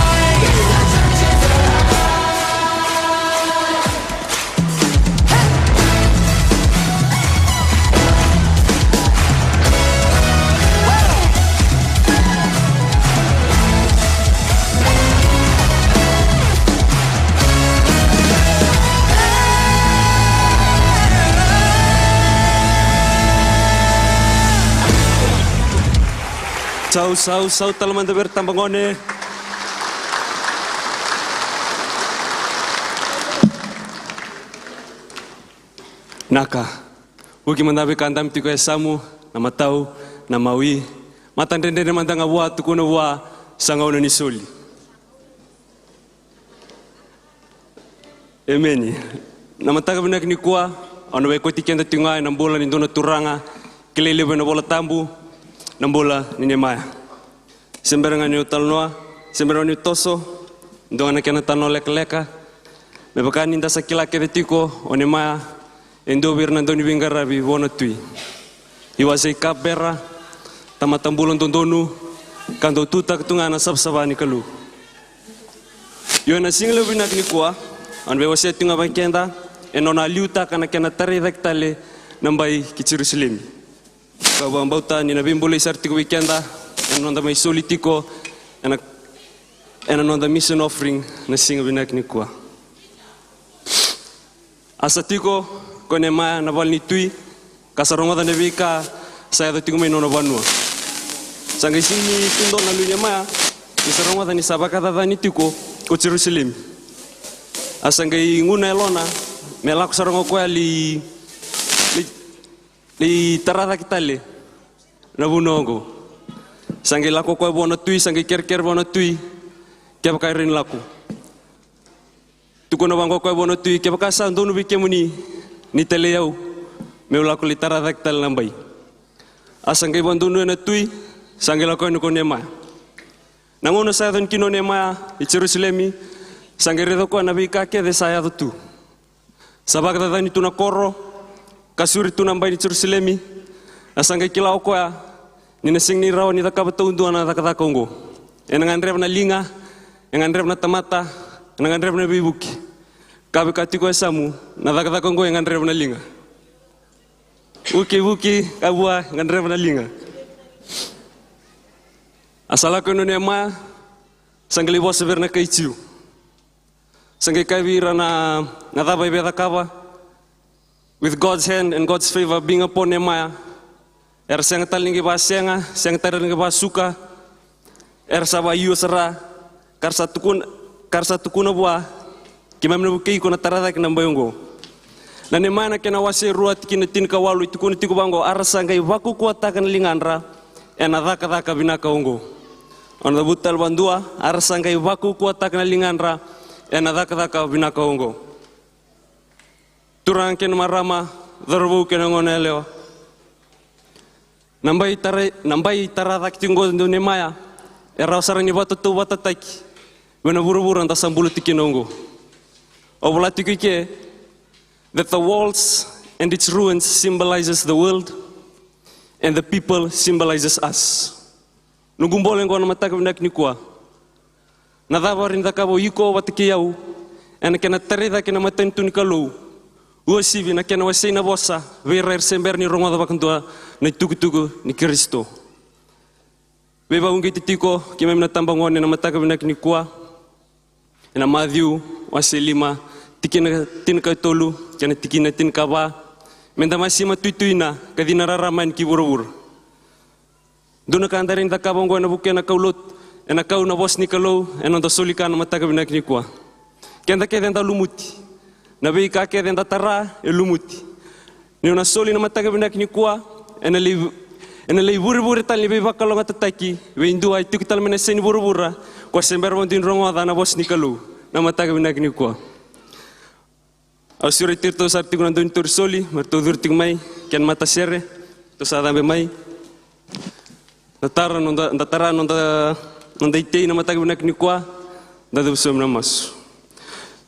Sau, sau, sau tale mada vei ira tabagone. Naka. Vuki mada vei ka dabe tiko e yasamu, na matau, na mawi. Matadredredre mada ga vua, tukuna vua, sa gauna ni soli. Emeni. Na mataka vinaka nikua, au na vei kauti keda tiko ga ena bula ni dua na turaga kilai levu ena iVola Tabu, na bula ni Nemaia. Se bera ga niu talanoa, se bera ga niu toso, dua ga na kena talanoa lekaleka. Me vaka ni da sa kila kece tiko, o Nemaia e dua vei ira na dauniveiqaravi vua na tui. He was a cupbearer, tamata bula dodonu, ka dau tutaka tu ga na savasava ni Kalou. Io, ena siga levu vinaka nikua, au na veiwasea tiko ga vei keda ena nona a liutaka na kena tarai cake tale na bai ki Jerusalemi. Kau vakabauta ni na veibolei sara tiko vei keda ena noda mai soli tiko ena, ena noda mission offering na siga vinaka nikua. A sa tiko ko Nemaia na vale ni tui, ka sa rogoca na veika sa yaco tiko mai nona vanua. Sa qai sega ni tu dua na lui Nemaia ni sa rogoca ni sa vakacacani tiko ko Jerusalemi. A sa qai gunu na yalona me lako sara ga o koya lai, lai, lai tara cake tale na vanua oqo. Sa qai lako o koya vua na tui, sa qai kerekere vua na tui, kevaka e rawa ni lako. Tukuna vaqo o koya vua na tui, kevaka sa donu vei kemuni ni talai au meu lako lai tara cake tale na bai. A sa qai vakadonuya na tui, sa qai lako yani ko Nemaia. Na gauna sa yaco yani kina o Nemaia i Jerusalemi, sa qai raica o koya na veika kece sa yaco tu. Sa vakacacani tu na koro, ka suri tu na bai ni Jerusalemi, a sa qai kila o koya ni na sega ni rawa ni cakava taudua na cakacaka oqo. Ena gadreva na liga, e gadreva na tamata, ena gadreva na veivuke. Ka vaka tiko e yasamu, na cakacaka oqo e gadreva na liga. Vukivuki, ka vua, e gadreva na liga. A sa lako yani o Nemaia, sa qai lai vosa vei ira na kai Jiu. Sa qai kaya vei ira na, na cava e via cakava. With God's hand and God's favor being upon Nehemiah, era sega tale ni qai vakasega, sega tale ni qai vakasuka. Era sa vakaio sara, ka ra sa tukuna, ka ra sa tukuna vua, keimami na vukei iko na tara cake na bai oqo. Na Nehemiah na kena wase e rua tikina tinikawalu e tukuna tiko vaqo, a ra sa qai vakaukauwataka na ligadra ena cakacaka vinaka oqo. Au na cavuta tale vakadua, a ra sa qai vakaukauwataka na ligadra ena cakacaka vinaka oqo. Turaga kei na marama, cauravou kei na goneyalewa. Na bai tara, na bai tara cake tiko oqo o Nehemiah, e rawa sara ni vakatautauvatataki vei na vuravura da sa bula tiko kina oqo. Au vola tiko i ke, that the walls and its ruins symbolizes the world and the people symbolizes us. Noqu bole oqo na mataka vinaka nikua. Na cava rawa ni cakava o iko vata kei au ena kena tarai cake na matanitu ni Kalou? Uasivi na kena wasei na vosa vei ira era se bera ni rogoca vakadua na itukutuku ni Karisito. Veivakauqeti tiko keimami na tabagone na mataka vinaka nikua. Ena Maciu wase lima, tikina tinikatolu kei na tikina tinikava. Meda mai sima tuituina ka cina rarama yani ki vuravura. Dua na ka da rawa ni cakava oqo ena vukea na kaulotu, ena kau na vosa ni Kalou ena noda soli ka na mataka vinaka nikua. Keda kece eda lumuti. Na veika kece eda tara e lumuti. Niu na soli na mataka vinaka nikua, ena lai, ena lai vurevure tale ni veivakalougatataki vei dua e tiko tale mai na yasai ni vuravura, ko se bera vakadua ni rogoca na vosa ni Kalou na mataka vinaka nikua. Au sureti iratou sara tiko na dau ni tauri soli me ratou curu tiko mai, kei na matasere, ratou sa cabe mai. Da tara noda, da tara noda, noda itei na mataka vinaka nikua, da cuva sobu na masu.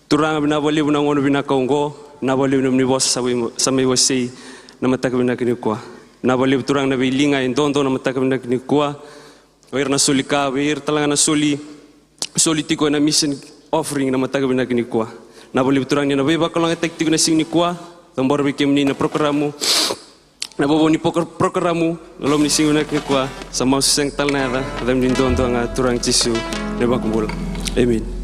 Turaga, vinaka vakalevu na gauna vinaka oqo, vinaka vakalevu na nomuni vosa sa mai, sa mai wasei na mataka vinaka nikua. Vinaka vakalevu Turaga na veiliga e dodo na mataka vinaka nikua. O ira na soli ka, vei ira tale ga na soli, soli tiko ena mission offering na mataka vinaka nikua. Vinaka vakalevu Turaga ni na veivakalougatataki tiko na siga nikua. Cabora vei kemuni na porokaramu, na vovou ni poro-, porokaramu, na loma ni siga vinaka nikua. Sa masu sega tale na yaca, yacamuni duadua ga Turaga Jisu na iVakabula. Emeni.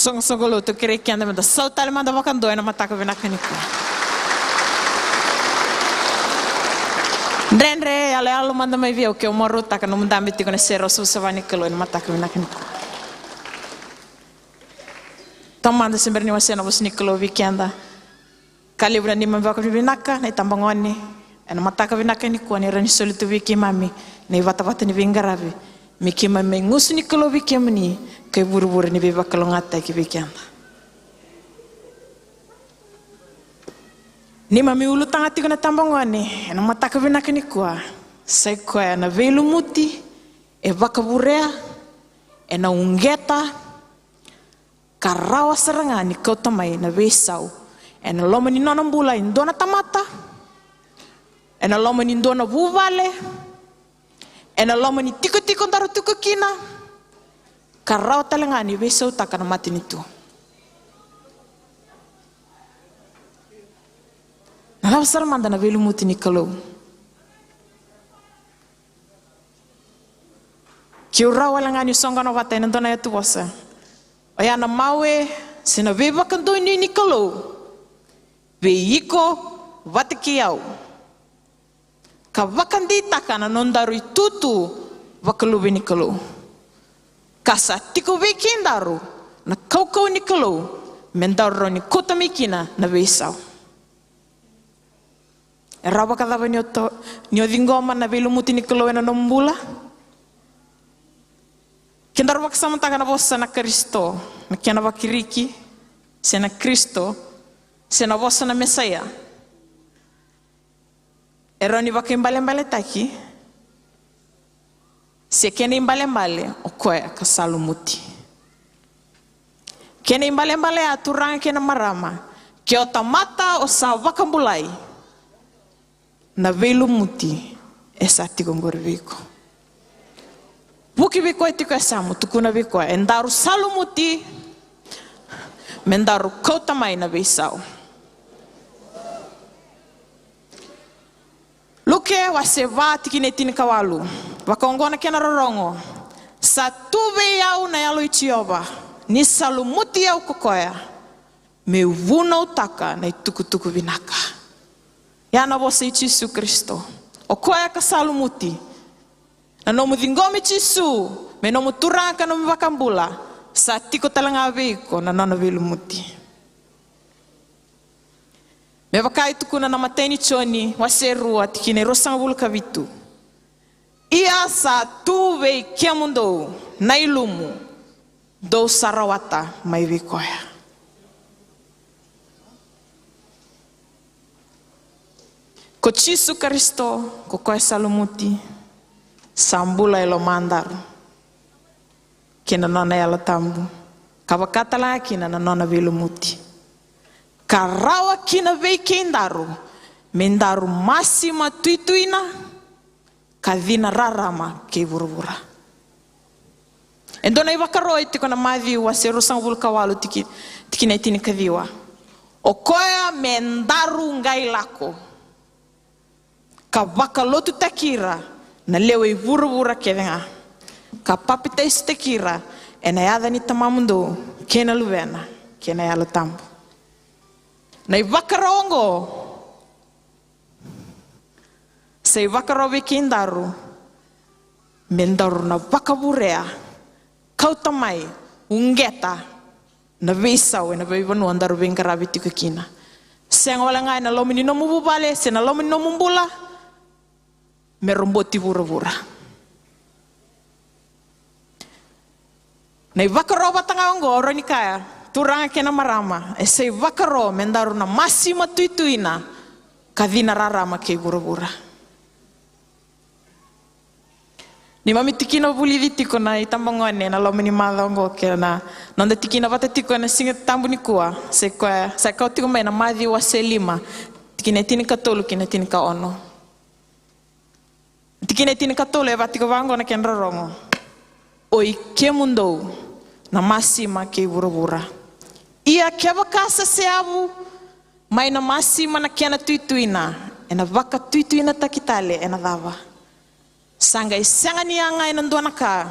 Soqosoqo lotu, kerei keda meda sau tale mada vakadua ena mataka vinaka nikua. Dredre. Yaloyalo mada mai vei au ke o marautaka na nomu dabe tiko na sere o savasava ni Kalou ena mataka vinaka nikua. Tamada, se bera ni wasea na vosa ni Kalou vei keda. Ka levu na neimami vakavinavinaka na itabagone ena mataka vinaka nikua ni rawa ni soli tu vei keimami na ivatavata ni veiqaravi, me keimami mai gusu ni Kalou vei kemuni, ka ivurevure ni veivakalougatataki vei keda. Neimami ulutaga tiko na itabagone ena mataka vinaka nikua, sa i koya na veilumuti e vakavurea, ena uqeta, ka rawa sara ga ni kauta mai na veisau ena loma ni nona bula e dua na tamata, ena loma ni dua na vuvale, ena loma ni tikotiko daru tiko kina, ka rawa tale ga ni veisautaka na matanitu. Na cava sara mada na veilumuti ni Kalou? Keu rawa wale ga ni soqona vata ena dua na yatuvosa, oya na mawe se na veivakadonui ni Kalou vei iko vata kei au, ka vakadeitaka na nodaru itutu vakaluve ni Kalou. Ka sa tiko vei keidaru na kaukauwa ni Kalou me daru rawa ni kauta mai kina na veisau. E rawa vakacava ni o to-, ni o ciqoma na veilumuti ni Kalou ena nomu bula? Kedaru vakasamataka na vosa na Karisito, na kena vakiriki, se na Kristo, se na vosa na Mesaia, e rawa ni vakaibalebaletaki, se kena ibalebale o koya ka sa lumuti. Kena ibalebale ya, turaga kei na marama, ke o tamata o sa vakabulai, na veilumuti e sa tiko qori vei iko. Vuki vei koya tiko e yasamu, tukuna vei koya, e daru sa lumuti me daru kauta mai na veisau. Luke wase va tikina e tinikawalu. Vakaoqo na kena rorogo: Sa tu vei au na Yalo i Jiova, ni sa lumuti au ko koya, meu vunautaka na itukutuku vinaka. Ya na vosa i Jisu Karisito. O koya ka sa lumuti. Na nomu ciqomi Jisu me nomu Turaga ka nomu iVakabula, sa tiko tale ga vei iko na nona veilumuti. Me vaka e tukuna na imatai ni Joni wase rua tikina e ruasagavulu ka vitu: Ia sa tu vei kemudou na ilumu, dou sa rawata mai vei koya. Ko Jisu Karisito, ko koya sa lumuti, sa bula e lomadaru kei na nona Yalo Tabu, ka vaka tale ga kina na nona veilumuti, ka rawa kina vei keidaru me daru masima tuituina, ka cina rarama kei vuravura. E dua na ivakaro e tiko na Maciu wase ruasagavulu ka walu tiki, tikina e tinikaciwa: O koya me daru qai lako, ka vakalotutaki ira na lewe i vuravura kece ga, ka papitaisotaki ira ena yaca ni Tamamudou kei na Luvena kei na Yalo Tabu. Na ivakaro oqo sa ivakaro vei keidaru me daru na vakavurea, kauta mai, uqeta na veisau ena veivanua daru veiqaravi tiko kina. Sega wale ga ena loma ni nomu vuvale se na loma ni nomu bula, me roboti vuravura. Na ivakaro vata ga oqo, au rawa ni kaya, turaga kei na marama, e sa ivakaro me daru na masima tuituina, ka cina rarama kei vuravura. Neimami tikina vulici tiko na itabagone ena loma ni macawa oqo kei na noda tikina vata tiko ena Siga Tabu nikua, sa i koya, sa i kau tiko mai na Maciu wase lima, tikina e tinikatolu kei na tinikaono. Tikina e tinikatolu e vaka tiko vaqo na kena rorogo: O i kemudou na masima kei vuravura. Ia kevaka sa seavu mai na masima na kena tuituina, ena vakatuituinataki tale ena cava? Sa qai sega ni yaga ena dua na ka,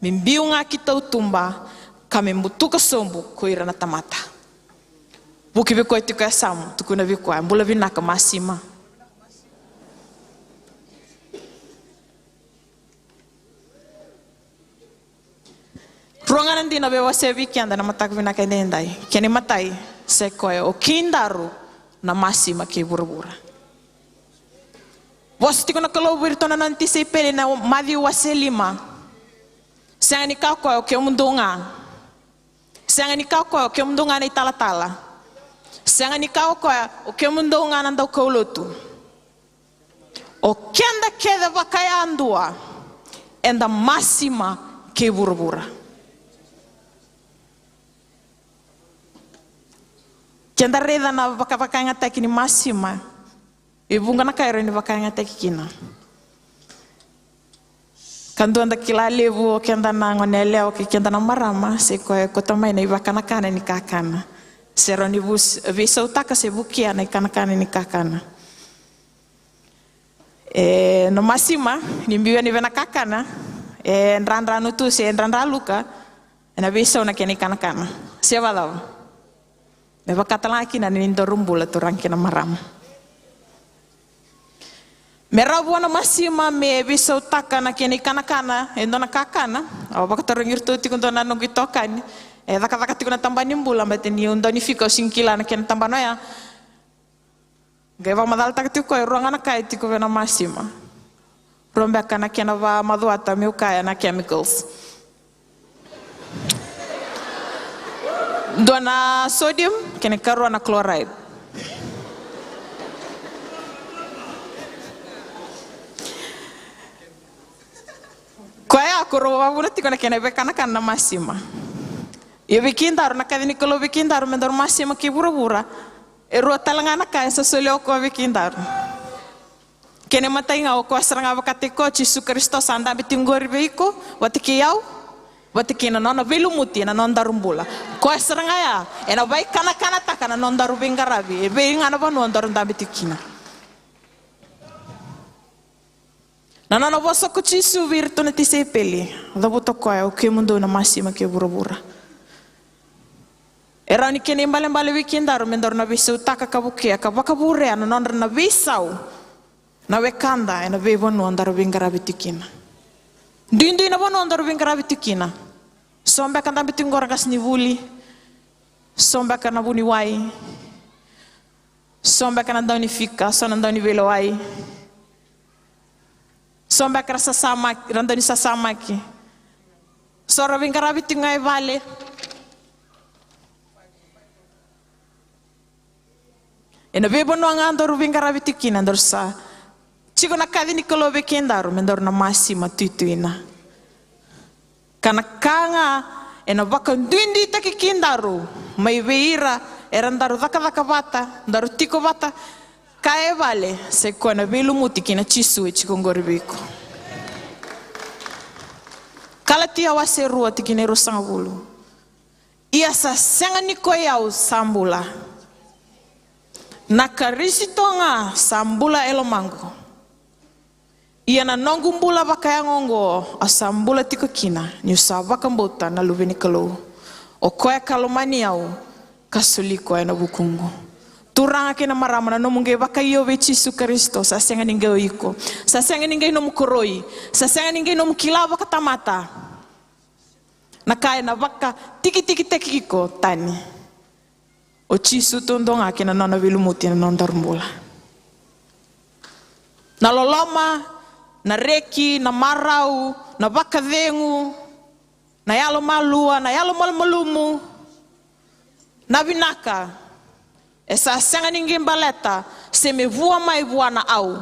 me biu ga ki tautuba, ka me butuka sobu ko ira na tamata. Vuki vei koya tiko e yasamu, tukuna vei koya, bula vinaka masima. Rua ga na dina veiwasei vei keda na mataka vinaka edaidai. Kena imatai, sa i koya o keidaru na masima kei vuravura. Vosa tiko na Kalou vei iratou na nona tisaipeli na Maciu wase lima. Sega ni kaya o koya o kemudou ga. Sega ni kaya o koya o kemudou ga na italatala. Sega ni kaya o koya o kemudou ga na daukaulotu. O keda kece vakayadua eda masima kei vuravura. Keda raica na vakavakayagataki ni masima. E vuqa na ka e rawa ni vakayagataki kina. Ka dua da kila levu o keda na gone yalewa kei keda na marama, se koya e kauta mai na ivakanakana ni kakana. Se rawa ni vus-, veisautaka se vukea na ikanakana ni kakana. E, na masima, ni biu yani vei na kakana, e dradra nutu se e dradra luka, ena veisau na kena ikanakana. Se vacava? Me vaka tale ga kina ni daru bula turaga kei na marama. Me rawa vua na masima me veisautaka na kena ikanakana, e dua na kakana, au vakatarogi iratou tiko dua na noqu itokani, e cakacaka tiko na tabana ni bula, baleta niu dau ni fika au sega ni kila na kena tabana oya. Qai vakamacalataka tiko e rua ga na ka e tiko vei na masima. Rua beka na kena vakamacuata meu kaya na chemicals. Dua na sodium, kena ikarua na chloride. Koya ko rau vakavuna tiko na kena veikanakana na masima. Ia vei keidaru, na kaci ni Kalou vei keidaru me daru masima kei vuravura. E rua tale ga na ka e sa solia o koya vei keidaru. Kena imatai ga o koya sara ga vakataki koya o Jisu Karisito sa dabe tiko qori vei iko, vata kei au, vata kei na nona veilumuti ena nodaru bula. Koya sara ga ya ena vaikanakanataka na nodaru veiqaravi e vei ga na vanua daru dabe tiko kina. Na nona vosa ko Jisu vei iratou na tisaipeli, cavuta o koya, o kemudou na masima kei vuravura. E rawa ni kena ibalebale vei kedaru me daru na veisautaka ka vukea ka vakavurea na nodra na veisau na wekada ena veivanua daru veiqaravi tiko kina. Duidui na vanua daru veiqaravi tiko kina. So beka dabe tiko qori na qasenivuli. So beka na vuniwai. So beka na daunifika, so na dauniveilewai. So beka ra sasamaki, ra daunisasamaki. So ra veiqaravi tiko ga e vale. Ena veivanua ga daru veiqaravi tiko kina, daru sa tiko na kaci ni Kalou vei kedaru me daru na masima tuituina. Ka na ka ga ena vakaduiduitaki kedaru mai vei ira era daru cakacaka vata, daru tiko vata, ka e vale, sai koya na veilumuti kei na Jisu e tiko qori vei iko. Kalatia wase rua tikina e ruasagavulu. Ia sa sega ni koi au sa bula. Na Karisito ga sa bula e lomaqu. Ia na noqu bula vakayago oqo au sa bula tiko kina, niu sa vakabauta na Luve ni Kalou. O koya ka lomani au, ka soli koya na vukuqu. Turaga kei na marama, na nomu qai vakaio vei Jisu Karisito, sa sega ni qai o iko. Sa sega ni qai nomu koroi. Sa sega ni qai nomu kila vakatamata. Na ka ena vakatikitikitaki iko tani. O Jisu taudua ga kei na nona veilumuti ena nodaru bula. Na loloma, na reki, na marau, na vakacegu, na yalomalua, na yalomalumalumu, na vinaka, e sa sega ni qai baleta se me vua mai vua na au.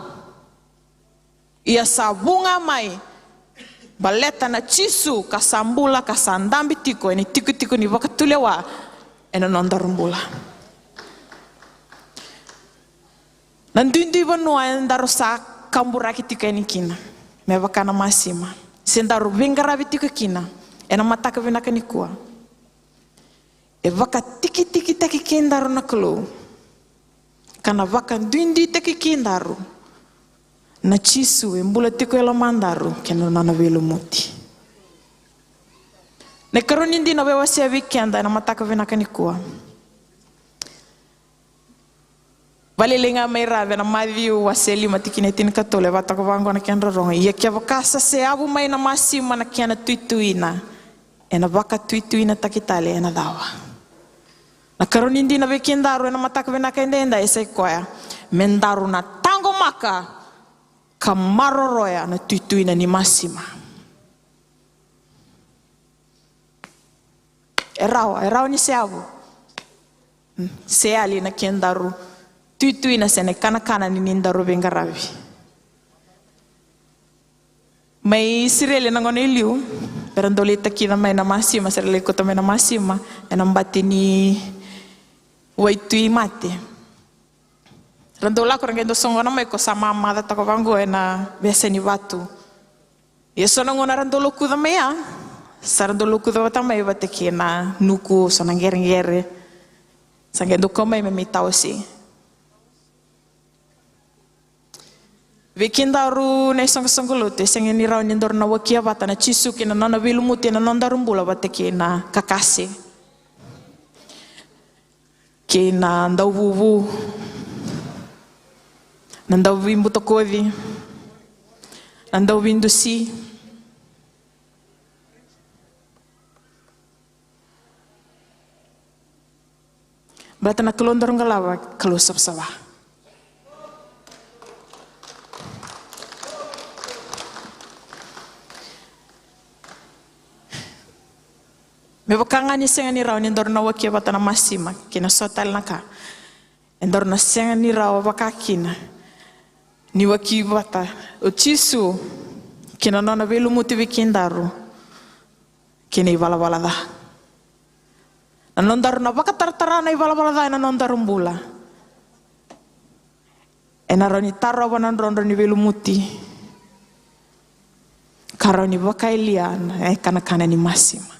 Ia sa vu ga mai baleta na Jisu ka sa bula ka sa dabe tiko ena itikotiko ni vakatulewa ena nodaru bula. Na duidui vanua edaru sa kaburaki tiko yani kina me vaka na masima, se daru veiqaravi tiko kina ena mataka vinaka nikua. E vakatikitikitaki kedaru na Kalou, ka na vakaduiduitaki kedaru na Jisu e bula tiko e lomadaru kei na nona veilumuti. Na ikarua ni dina au via wasea vei keda ena mataka vinaka nikua. Vale lailai ga mai Rave, na Maciu wase lima tikina e tinikatolu, e vakatoka vaqo na kena rorogo: Ia kevaka sa seavu mai na masima na kena tuituina, ena vakatuituinataki tale ena cava? Na karua ni dina vei kedaru ena mataka vinaka edaidai e sa i koya me daru na taqomaka ka maroroya na tuituina ni masima. E rawa, e rawa ni seavu, se yali na kedaru tuituina se na ikanakana ni, ni daru veiqaravi. Mai Isireli ena gauna e liu, era dau lai takica mai na masima, se ra lai kauta mai na masima ena bati ni waitui mate. Ra dau lako, ra qai dau soqona mai ko sa mamacataka vaqo ena veiyasa ni vatu. Ia so na gauna ra dau lokuca mai ya, sa ra dau lokuca vata mai vata kei na nuku, so na qereqere. Sa qai dau kau mai me mai tawasei. Vei kedaru na isoqosoqo lotu, e sega ni rawa ni daru na wakia vata na Jisu kei na nona veilumuti ena nodaru bula vata kei na kakase, kei na dauvuvu, na dauveibutakoci, na dauveidusi. Baleta na Kalou daru qalava, Kalou savasava. Me vaka ga ni sega ni rawa ni daru na wakia vata na masima kei na so tale na ka, e daru na sega ni rawa vaka kina ni wakia vata o Jisu kei na nona veilumuti vei kedaru kei na ivalavala ca. Na nodaru na vakataratara na ivalavala ca ena nodaru bula, ena rawa ni tarova na drodro ni veilumuti ka rawa ni vakayalia na ikanakana ni masima.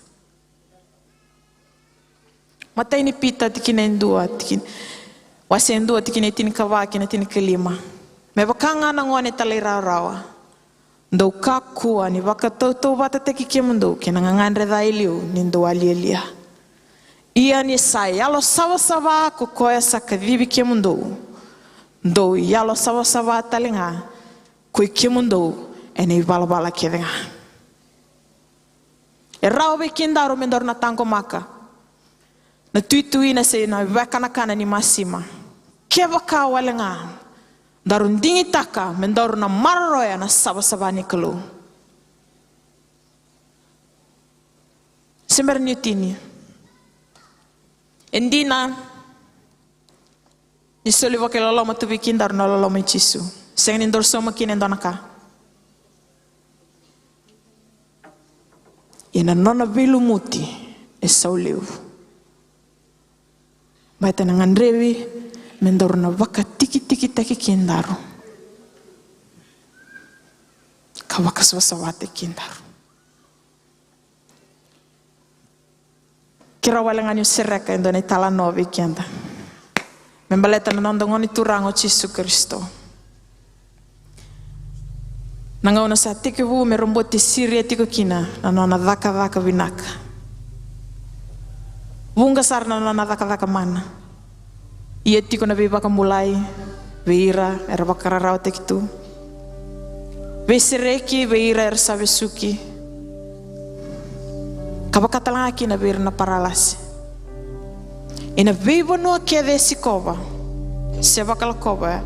Matai ni Pita, tikina e dua, tiki-, wase e dua, tikina e tinikava kei na tinikalima. Me vaka ga na gone talairawarawa, dou kakua ni vakatautauvatataki kemudou kei na gagadre ca e liu ni dou a lialia. Ia ni sa yalosavasava ko koya sa kacivi kemudou, dou yalosavasava tale ga ko i kemudou ena ivalavala kece ga. E rawa vei kedaru me daru na taqomaka na tuituina se na vekanakana ni masima kevaka wale ga daru digitaka me daru na maroroya na savasava ni Kalou. Se bera niu tini, e dina ni soli vakailoloma tu vei kedaru na loloma i Jisu. Sega ni daru sauma kina e dua na ka. Ia na nona veilumuti e sau levu. Baleta na gadrevi me daru na vakatikitikitaki kedaru ka vakasavasavataki kedaru. Keirau wale ga niu sereka e dua na italanoa vei keda me baleta na noda Gone Turaga o Jisu Karisito. Na gauna sa tekivu me roboti Siria tiko kina na nona cakacaka vinaka, vuqa sara na nona cakacaka mana. Ia tiko na veivakabulai vei ira era vakararawataki tu, veisereki vei ira era sa vesuki, ka vaka tale ga kina vei ira na paralasi. Ena veivanua kece e sikova se vakalakova,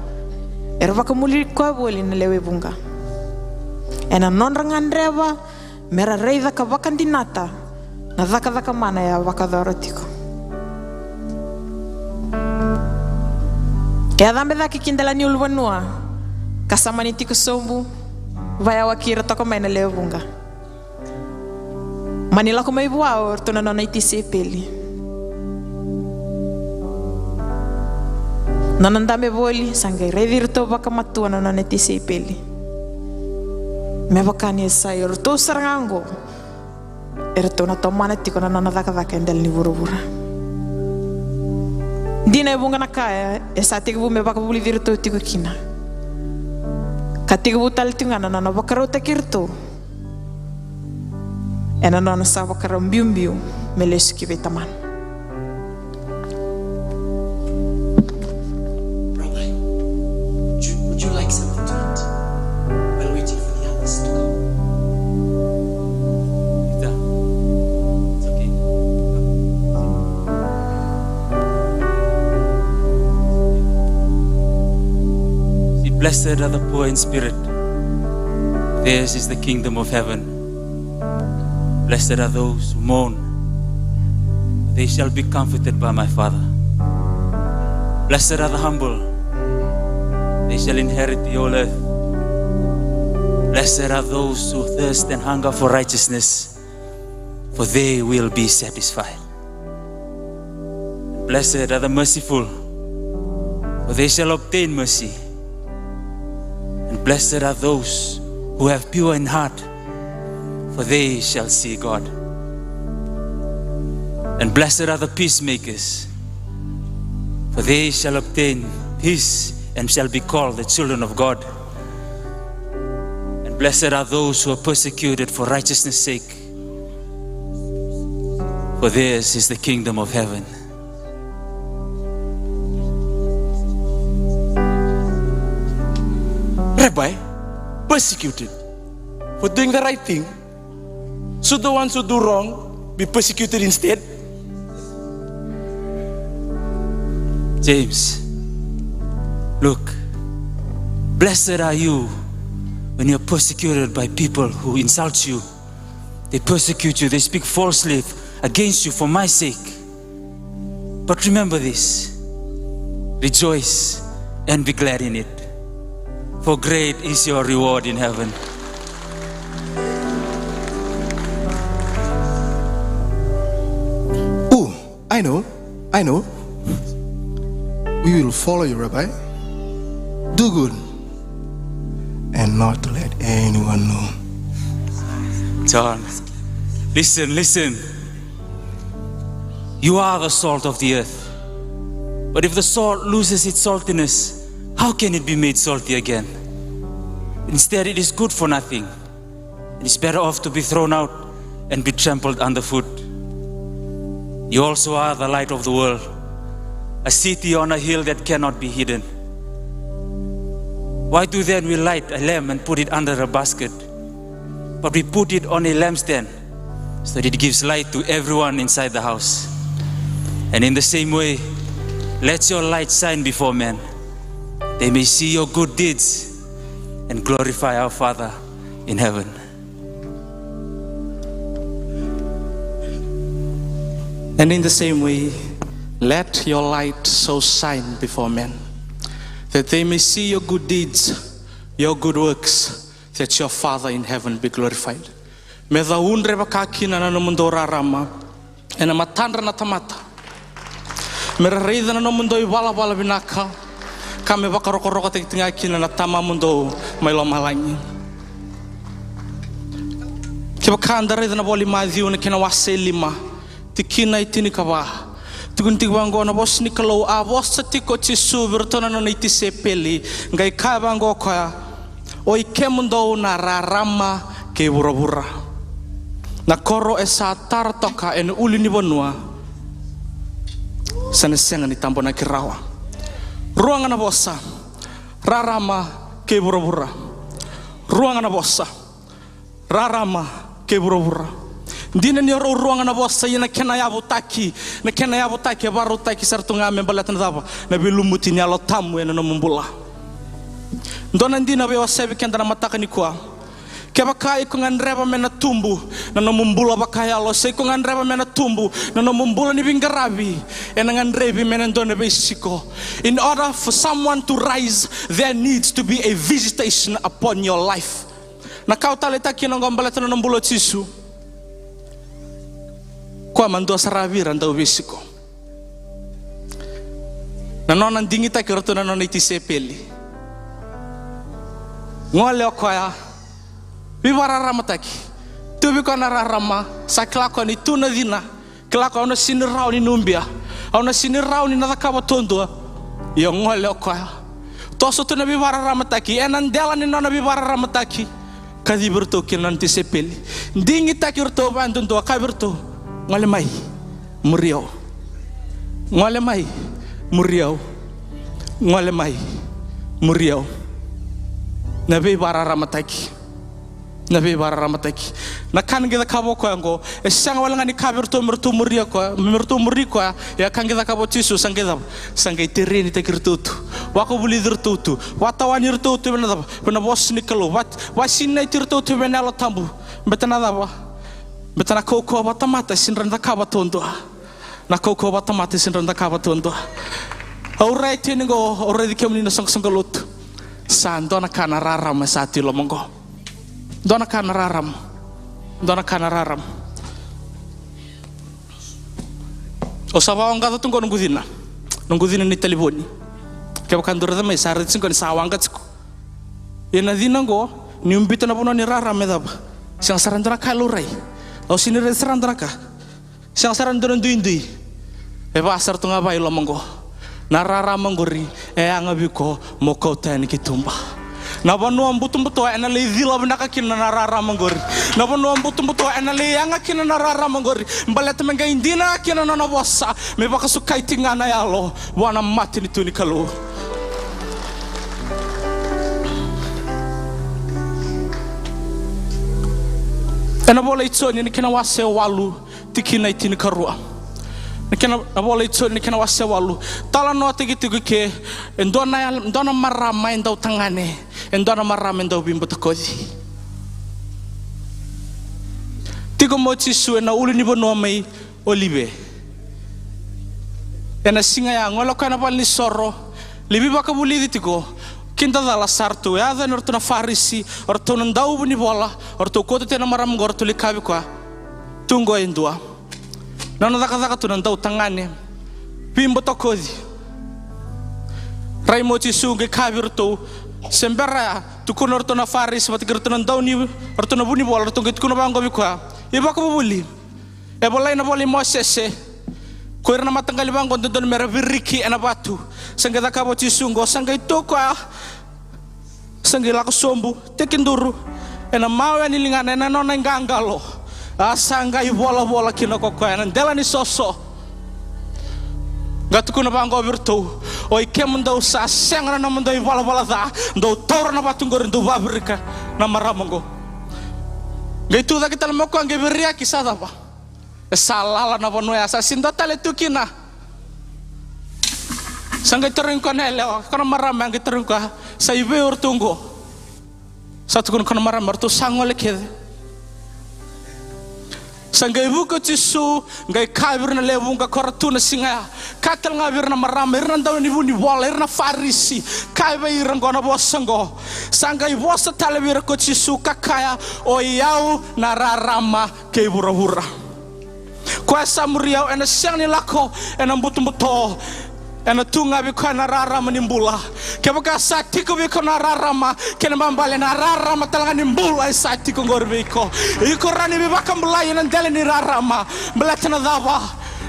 era vakamuri koya voli na lewe vuqa ena nodra gadreva me ra raica ka vakadinata na cakacaka mana e a vakayacora tiko. E a cabe cake ki dela ni ulunivanua ka sa mani tiko sobu, vayawaki ira toka mai na lewe vuqa. Mani lako mai vua o iratou na nona itisaipeli. Nona dabe voli sa qai raici iratou vakamatua na nona itisaipeli. Me vaka ni sa i o iratou sara ga oqo eratou na tomana tiko na nona cakacaka e dela ni vuravura. Dina e vuqa na ka e sa tekivu me vakavulici iratou tiko kina, ka tekivu tale tiko ga na nona vakarautaki iratou ena nona sa vakarau biubiu me lesu ki vei Tamana. Rabbi, would you, would you like something to eat while waiting for the others to come? Peter. Blessed are the poor in spirit, theirs is the kingdom of heaven. Blessed are those who mourn, they shall be comforted by my Father. Blessed are the humble, they shall inherit the whole earth. Blessed are those who thirst and hunger for righteousness, for they will be satisfied. Blessed are the merciful, for they shall obtain mercy. And blessed are those who have pure in heart, for they shall see God. And blessed are the peacemakers, for they shall obtain peace and shall be called the children of God. And blessed are those who are persecuted for righteousness' sake, for theirs is the kingdom of heaven. Rabbi, persecuted for doing the right thing. Should the ones who do wrong be persecuted instead? James, look, blessed are you when you're persecuted by people who insult you. They persecute you, they speak falsely against you for my sake. But remember this, rejoice and be glad in it, for great is your reward in heaven. Ooh, I know, I know. We will follow you, Rabbi. Do good and not to let anyone know. John, listen, listen. You are the salt of the earth. But if the salt loses its saltiness, how can it be made salty again? Instead, it is good for nothing. It is better off to be thrown out and be trampled underfoot. You also are the light of the world, a city on a hill that cannot be hidden. Why do then we light a lamp and put it under a basket? But we put it on a lampstand so that it gives light to everyone inside the house. And in the same way, let your light shine before men. They may see your good deeds and glorify our Father in heaven. And in the same way, let your light so shine before men, that they may see your good deeds, your good works, that your Father in heaven be glorified. Me caudre vakakina na nomudou rarama ena matadra na tamata. Me ra raica na nomudou ivalavala vinaka, ka me vakarokorokotaki ga kina na Tamamudou mai lomalagi. Kevaka da raica na vola i Maciu na kena wase e lima, tikina e tinikava. Tukuni tiko vaqo na vosa ni Kalou, a vosa tiko o Jisu vei iratou na nona itisaipeli, qai kaya vaqo o koya, oi kemudou na rarama kei vuravura. Na koro e sa tara toka ena ulunivanua, sa na sega ni tabonaki rawa. Rua ga na vosa, rarama kei vuravura. Rua ga na vosa, rarama kei vuravura. Dina ni o rau rua ga na vosa, ia na kena yavutaki, na kena yavutaki e vakarautaki sara tu ga me baleta na cava? Na veilumuti ni Yalo Tabu ena nomu bula. Dua na dina veiwasevi keda na mataka nikua. Kevaka iko gadreva me na tubu na nomu bula vakayalo, se iko gadreva me na tubu na nomu bula ni veiqaravi, ena gadrevi me na dua na veisiko. In order for someone to rise, there needs to be a visitation upon your life. Na ka au taleitaka kina oqo baleta na nona bula o Jisu. Koya ma dua sara vei ira dau veisiko. Na nona digitaki iratou na nona itisaipeli. Gole o koya, veivakararamataki. Tu vei koya na rarama, sa kila koya ni tu na cina. Kila koya, au na sega ni rawa ni nubia, au na sega ni rawa ni na cakava duadua. Ia gole o koya. Toso tu na veivakararamataki, ena dela ni nona veivakararamataki, kacivi iratou kina na nona tisaipeli. Digitaki iratou vakayadudua, kaya vei iratou, gole mai, muri au. Gole mai, muri au. Gole mai, muri au. Na veivakararamataki. Na veivakararamataki. Na ka na qai cakava o koya oqo, e sega wale ga ni kaya vei iratou me ratou muri koya, me ratou muri koya, ia ka qai cakava o Jisu, sa qai cava? Sa qai terenitaki iratou tu. Vakavulici iratou tu. Vakatawani iratou tu vei na cava? Vei na vosa ni Kalou. Va, vakasinaiti iratou tu vei na Yalo Tabu. Beta na cava? Beta na kaukauwa vakatamata e sega ni rawa ni cakava taudua. Na kaukauwa vakatamata e sega ni rawa ni cakava taudua. Au rai tiko qo, au raici kemuni na soqosoqo lotu. Sa dua na ka na rarama sa tu i loma qo. Dua na ka na rarama. Dua na ka na rarama. Au sa vakaoqaca tu qo noqu cina. Noqu cina ni talevoni. Kevaka dua raica mai sa raici tiko ni sa waqa tiko. Ia na cina qo, niu biuta na vanua ni rarama e cava? Sega sara e dua na ka e laurai. Au sega ni raica sara e dua na ka. Sega sara e dua na duidui. E va sara tu ga va i loma qo. Na rarama qori e yaga vei iko mo kauta yani ki tuba. Na vanua butobuto ena lai cila vinaka kina na rarama qori. Na vanua butobuto ena lai yaga kina na rarama qori. Baleta me qai dina kina na nona vosa, me vakasukai tiko ga na yalo vua na matanitu ni Kalou. Ena vola i Joni, na kena wase walu, tikina e tinikarua. Na kena, na vola i Joni, na kena wase walu. Talanoataki tiko i ke e dua na, dua na marama e dau tagane, e dua na marama e dau veibutakoci. Tiko mai o Jisu ena ulunivanua mai Olive. Ena siga ya, gole o koya na valenisoro, lai veivakavulici tiko. Kidacala sa ratou yaco yani o ratou na Farisi, o ratou na dauvunivola, o ratou kauta tiko na marama qo, o ratou lai kaya vei koya, tu qo e dua. Na nona cakacaka tu na dautagane, veibutakoci. Rai mai o Jisu qai kaya vei iratou, se bera ya, tukuna o ratou na Farisi vata kei iratou na dauni, o ratou na vunivola, o ratou qai tukuna vaqo vei koya, ivakavuvuli, e volai ena vola i Mosese, ko ira na mataqali vaqo dodonu mera viriki ena vatu. Sa qai cakava o Jisu qo, sa qai tu koya, sa qai lako sobu, tekiduru ena mawe ni ligana, ena nona iqaqalo. A sa qai volavola kina ko koya ena dela ni soso. Qai tukuna vaqo vei iratou, oi kemudou sa sega na nomudou ivalavala ca, dou taura na vatu qori, dou vavirika na marama qo. Qai tucake tale mai o koya, qai viriaki, sa cava? E sa lala na vanua ya, sa sega ni dua tale tu kina. Sa qai tarogi koya na yalewa, ko na marama ya, qai tarogi koya, sa i vei o ratou qo? Sa tukuna ko na marama, o ratou sa gole kece. Sa qai vuki o Jisu, qai kaya vei ira na lewe vuqa ko ra tu na siga ya. Kaya tale ga vei ira na marama, ira na daunivunivola, ira na Farisi. Kaya vei ira qo na vosa qo. Sa qai vosa tale vei ira ko Jisu ka kaya, oi au na rarama kei vuravura. Koya sa muri au ena sega ni lako ena butobuto. Ena tu ga vei koya na rarama ni bula. Kevaka sa tiko vei iko na rarama, kena ibalebale na rarama tale ga ni bula e sa tiko qori vei iko. Iko rawa ni veivakabulai ena dela ni rarama. Baleta na cava?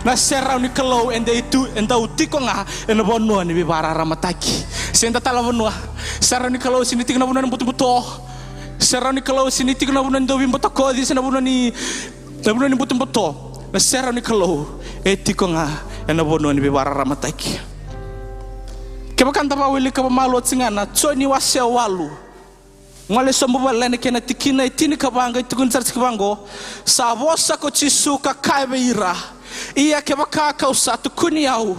Na serau ni Kalou e dau tu, e dau tiko ga ena vanua ni veivakararamataki. Sega ni dua tale na vanua. Serau ni Kalou sega ni tiko na vanua ni butobuto. Serau ni Kalou sega ni tiko na vanua ni dau veibutakoci, se na vanua ni, na vanua ni butobuto. Na serau ni Kalou e tiko ga ena vanua ni veivakararamataki. Kevaka da vakawilika vakamalua tiko ga na Joni wase walu, gole sobu vale na kena tikina e tinikava, qai tukuni sara tiko vaqo. Sa vosa ko Jisu ka kaya vei ira, ia kevaka kau sa tukuni au,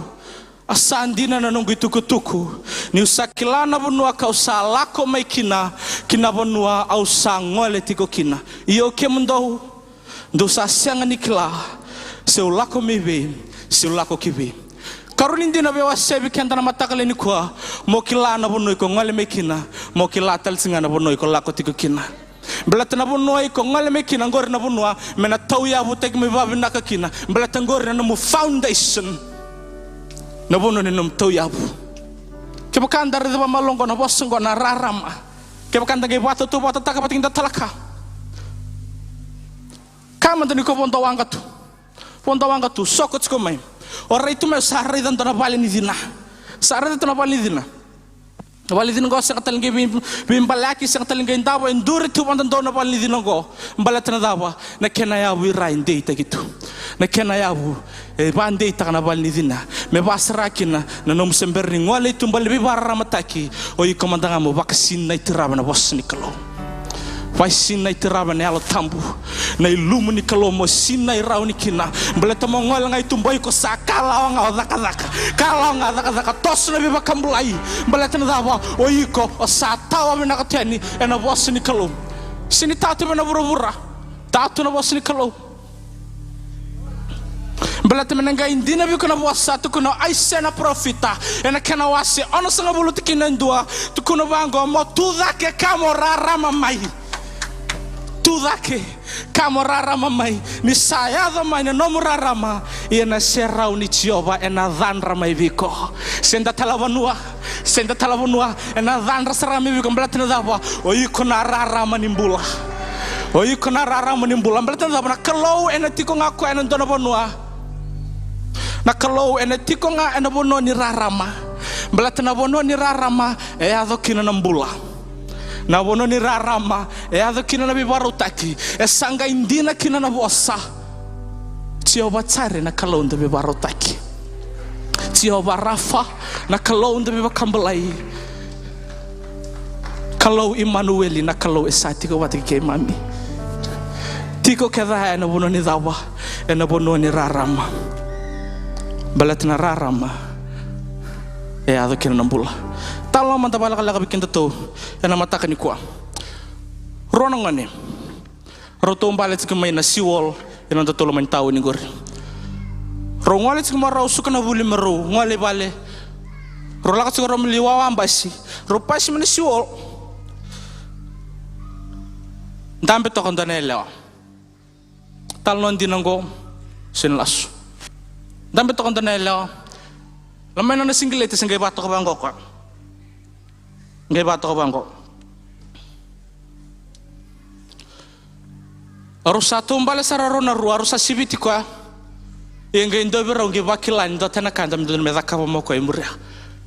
a sa dina na noqu itukutuku, niu sa kila na vanua kau sa lako mai kina, ki na vanua au sa gole tiko kina. Ia o kemudou, dou sa sega ni kila se u lako mai vei, se u lako ki vei. Karua ni dina veiwasei vei keda na mataka lailai nikua, mo kila na vanua iko gole mai kina, mo kila tale tiko ga na vanua iko lako tiko kina. Baleta na vanua iko gole mai kina, qori na vanua me na tauyavutaki mai vakavinaka kina. Baleta qori na nomu foundation, na vanua ni nomu tauyavu. Kevaka da raica vakamalua qo na vosa qo na rarama, kevaka da qai vakatautauvatataka vata kei da talaka, kaya mada ni ko vodo waqa tu, vodo waqa tu, soko tiko mai. O rai tu mai, o sa raica dua na vale ni cina. Sa raica dua na vale ni cina. Na vale ni cina qo sega tale ni qai vei, veibaleaki, sega tale ni qai davo, e duri tu vakadodonu na vale ni cina qo. Baleta na cava? Na kena yavu e ra e deitaki tu. Na kena yavu e vakadeitaka na vale ni cina. Me vakasara kina na nomu se bera ni gole i tuba ni veivakararamataki, o iko mada ga mo vakasinaiti rawa na vosa ni Kalou. Vakasinaiti rawa ena Yalo Tabu, na ilumu ni Kalou mo sinai rawa ni kina. Baleta mo gole ga i tuba, o iko sa kalawa ga o cakacaka, kalawa ga cakacaka, toso na veivakabulai. Baleta na cava? O iko o sa tawa vinaka tu yani ena vosa ni Kalou. Sega ni tawa tu vei na vuravura, tawa tu na vosa ni Kalou. Baleta me na qai dina vei iko na vosa tukuna o Aisea na parofita ena kena wase onosagavulu tikina e dua, tukuna vaqo: Mo tu cake ka mo rarama mai. Tu cake ka mo rarama mai, ni sa yaco mai na nomu rarama, ia na serau ni Jiova ena cadra mai vei iko. Sega ni da tala vanua, sega ni da tala vanua, ena cadra sara mai vei iko. Baleta na cava? O iko na rarama ni bula. O iko na rarama ni bula. Baleta na cava? Na Kalou ena tiko ga o koya ena dua na vanua. Na Kalou ena tiko ga ena vanua ni rarama. Baleta na vanua ni rarama e yaco kina na bula. Na vanua ni rarama e yaco kina na veivakarautaki. E sa qai dina kina na vosa: Jiova Jaire, na Kalou da veivakarautaki. Jiova Rafa, na Kalou da veivakabulai. Kalou Imanueli, na Kalou e sa tiko vata kei keimami. Tiko kece ena vanua ni cava? Ena vanua ni rarama. Baleta na rarama e yaco kina na bula. Talo mada vakalekaleka vei kedatou ena mataka nikua. Rua na gone rau taubale tiko mai na seawall ena nodatou loma ni tauni qori. Rau gole tiko mai, rau suka na vuli me rau gole i vale. Rau lako tiko, rau mai wawa basi, rau pasi mai na seawall. Dabe toka dua na yalewa. Talo na dina qo, sega ni lasu. Dabe toka dua na yalewa. Lako mai na nona sigileti, sa qai vakatoka vaqo o koya. Qai vakatoka vaqo. Rau sa taubale sara rau na rua, rau sa siviti koya. Ia qai dua vei rau qai vakila ni dua tale na ka dabe dodonu me cakava mai o koya i muria.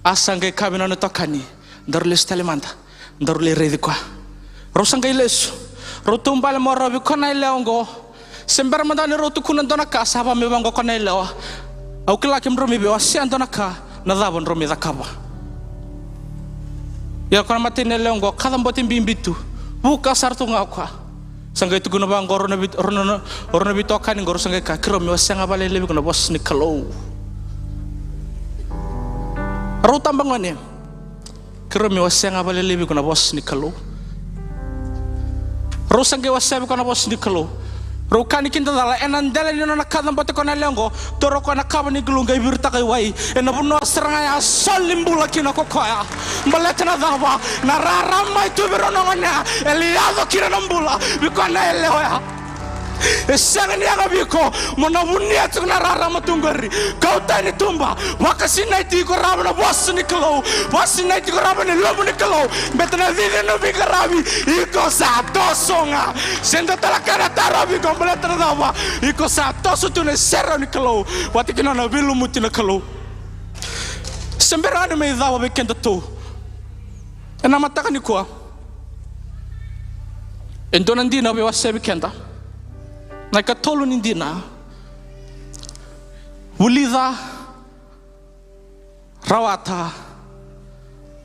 A sa qai kaya vei na nona itokani: Daru lesu tale mada, daru lai raici koya. Rau sa qai lesu. Rau taubale mai rau vei koya na yalewa oqo. Se bera mada ni rau tukuna dua na ka, sa vaka me vaqo o koya na yalewa: Au kila kemudrau mai veiwasea dua na ka, na cava drau mai cakava? Ia o koya na imatai ni yalewa oqo, kacabote bibi tu. Vuka sara tu ga o koya. Sa qai tukuna vaqo o rau na vei, o rau na, o rau na veitokani qo, rau sa qai kaya: Keirau mai wasea ga vakalailai vei iko na vosa ni Kalou. Rau tabagone. Keirau mai wasea ga vakalailai vei iko na vosa ni Kalou. Rau sa qai wasea vei koya na vosa ni Kalou. Rau kaya ni kidacala, ena dela ni nona kacabote o koya na yalewa oqo, taura o koya na kava ni qulu qai viritaka i wai. Ena vanua sara ga ya a soli bula kina ko koya. Baleta na cava? Na rarama e tu vei rau na gone ya, e lai yaco kina na bula vei koya na yalewa ya. E sega ni yaga vei iko mo na vunia tiko na rarama tu qori. Kau tani tuba, vakasinaiti iko rawa na vosa ni Kalou. Vakasinaiti iko rawa na ilumu ni Kalou. Baleta na cici ni veiqaravi, iko sa toso ga. Sega tale na ka na tarovi iko, baleta na cava? Iko sa toso tu na iserau ni Kalou vata kei na nona veilumuti na Kalou. Se bera ni mai cava vei kedatou ena mataka nikua. E dua na dina au via wasea vei keda. Na ikatolu ni dina. Vulica, rawata,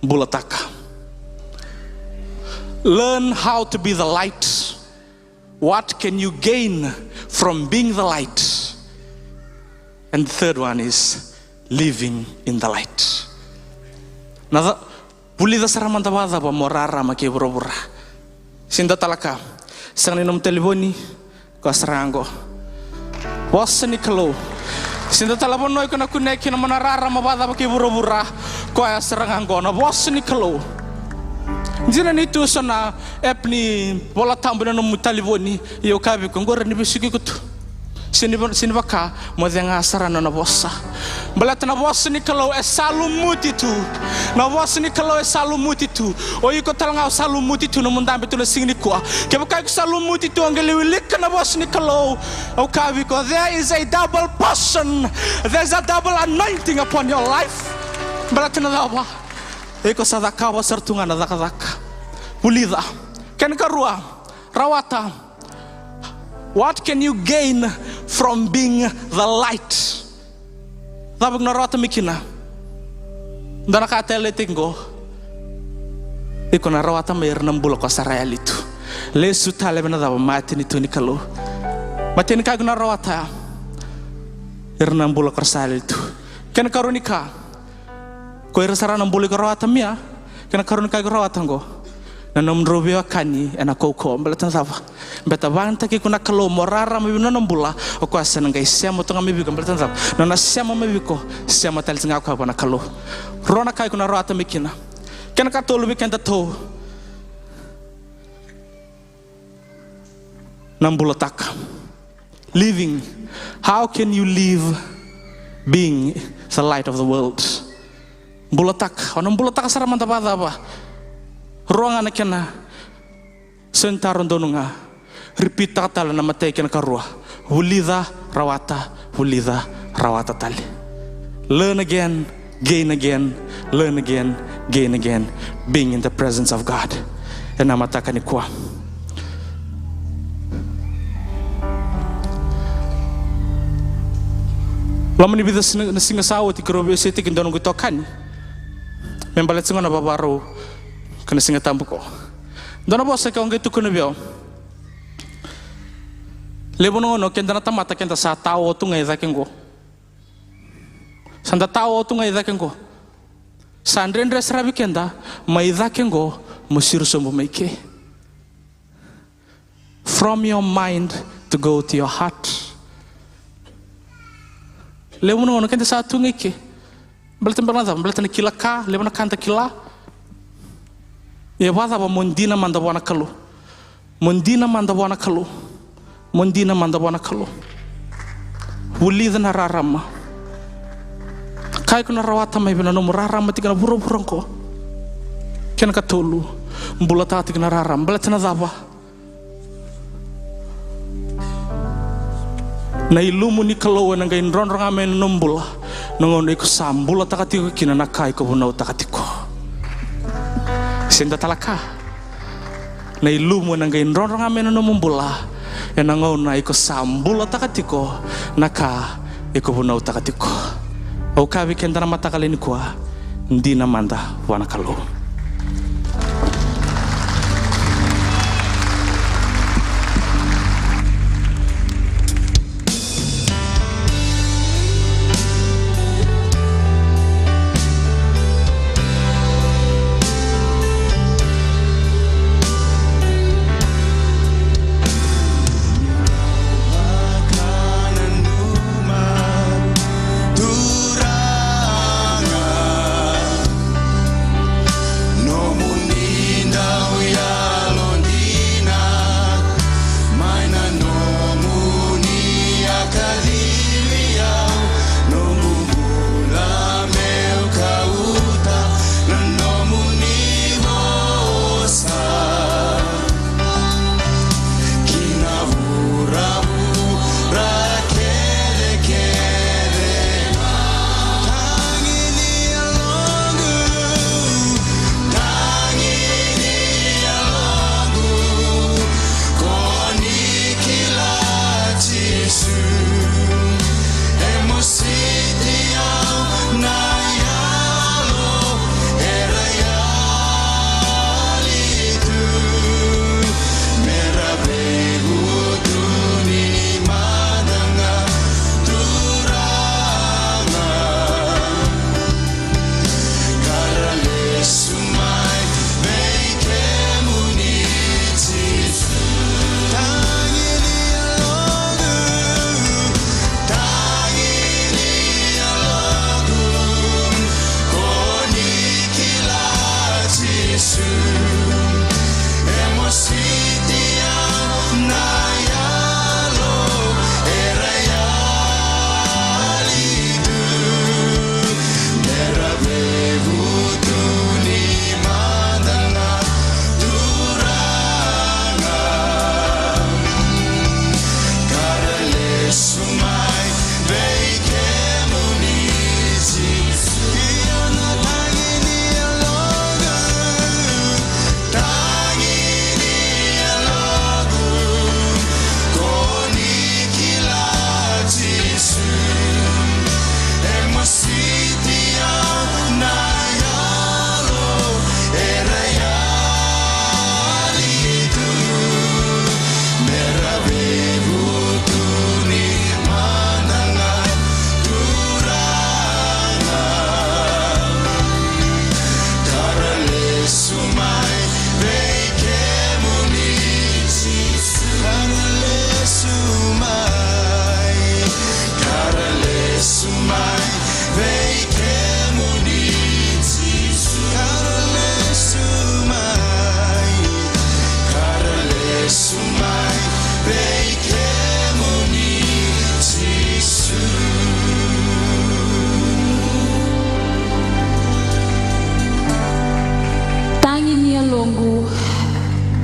bulataka. Learn how to be the light. What can you gain from being the light? And the third one is living in the light. Na ca-, vulica sara mada vakacava mo rarama kei vuravura. Sega ni dua tale na ka. Sega ni nomu talevoni, koya sara ga qo. Vosa ni Kalou. Sega ni dua tale na vanua iko na kunea kina mo na rarama vakacava kei vuravura, koya sara ga qo, na vosa ni Kalou. Dina ni tu eso na app ni Vola Tabu ena nomu talevoni, ia au kaya vei iko, qori ni vesuki iko tu. Sega ni va-, sega ni vaka mo cega sara na nona vosa. Baleta na vosa ni Kalou e sa lumuti tu. Na vosa ni Kalou e sa lumuti tu. O iko tale ga o sa lumuti tu nomu dabe tu na siga nikua. Kevaka iko sa lumuti tu, au qai lai wilika na vosa ni Kalou. Au kaya vei iko, there is a double portion. There is a double anointing upon your life. Baleta na cava? Iko sa cakava sara tu ga na cakacaka. Vulica. Kena ikarua, rawata. What can you gain from being the light? Cava iko na rawata mai kina? Dua na ka tale tiko qo. Iko na rawata mai ira na bula ko sa ra yali tu. Lesu tale me na cava? Matanitu ni Kalou. Matai ni ka iko na rawata, ira na bula ko ra sa yali tu. Kena karua ni ka, ko ira sara na bula iko rawata mai. Kena karua ni ka iko rawata oqo, na nomudrau veiwekani ena kaukauwa. Baleta na cava? Beta vakayagataki iko na Kalou mo rarama vei na nona bula, o koya sa na qai sema toka mai vei iko. Baleta na cava? Na nona sema mai vei iko, sema tale tiko ga o koya vua na Kalou. Rua na ka iko na rawata mai kina. Kena katolu vei kedatou, na bulataka. Living. How can you live being the light of the world? Bulataka. O na bulataka sara mada vakacava? Rua ga na kena sentaro donu ga. Repeat-taka tale na matai kei na karua. Vulica, rawata, vulica, rawata tale. Learn again, gain again, learn again, gain again. Being in the presence of God. Ena mataka nikua. Loma ni vica na siga sa oti keirau veiseitaki dua noqu itokani me baleta tiko na vavarau kei na Siga Tabu qo. Dua na vosa ke o qai tukuna vei au. Levu na gauna o keda na tamata keda sa tao tu ga i cake qo. Sa da tao tu ga i cake qo. Sa dredre sara vei keda mai cake qo mo siro sobu mai ke. From your mind to go to your heart. Levu na gauna keda sa tu ga i ke. Baleta na cava? Baleta na kila ka, levu na ka da kila. E vakacava mo dina mada vua na Kalou? Mo dina mada vua na Kalou. Mo dina mada vua na Kalou. Vulica na rarama. Ka iko na rawata mai vei na nomu rarama tiko na vuravura qo. Kena katolu, bulataka tiko na rarama. Baleta na cava? Na ilumu ni Kalou ena qai drodro ga mai na nomu bula na gauna iko sa bulataka tiko kina na ka iko vunautaka tiko. Se da tala ka. Na ilumu ena qai drodro ga mai na nomu bula ena gauna iko sa bulataka tiko na ka iko vunautaka tiko. Au kaya vei keda na mataka lailai nikua, dina mada vua na Kalou.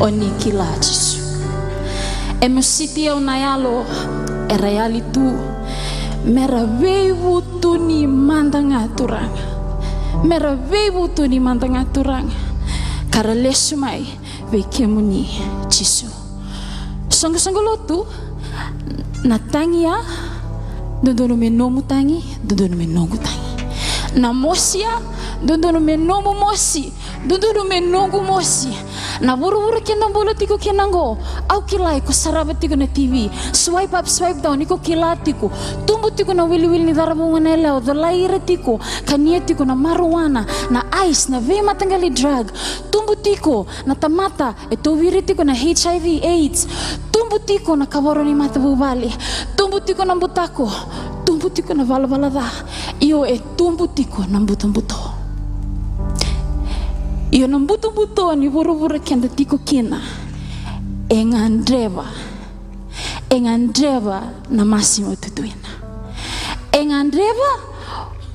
O ni kila Jisu. E mositi au na yalo era yali tu. Mera veivutuni mada ga Turaga. Mera veivutuni mada ga Turaga. Ka ra lesu mai vei kemuni Jisu. Soqosoqo lotu, na tagi ya, dodonu me nomu tagi, dodonu me noqu tagi. Na mosi ya, dodonu me nomu mosi, dodonu me noqu mosi. Na vuravura keda bula tiko kina qo, au kila iko sarava tiko na T V, swipe up, swipe down, iko kila tiko. Tubu tiko na wiliwili ni caravuga na yalewa, colai ira tiko, kania tiko na marijuana, na ice, na veimataqali drug. Tubu tiko na tamata e tauvi ira tiko na H I V, AIDS. Tubu tiko na kavoro ni matavuvale. Tubu tiko na butako. Tubu tiko na valavala ca. Io, e tubu tiko na butobuto. Io, na butobuto ni vuravura keda tiko kina e gadreva, e gadreva na masima tutuina. E gadreva,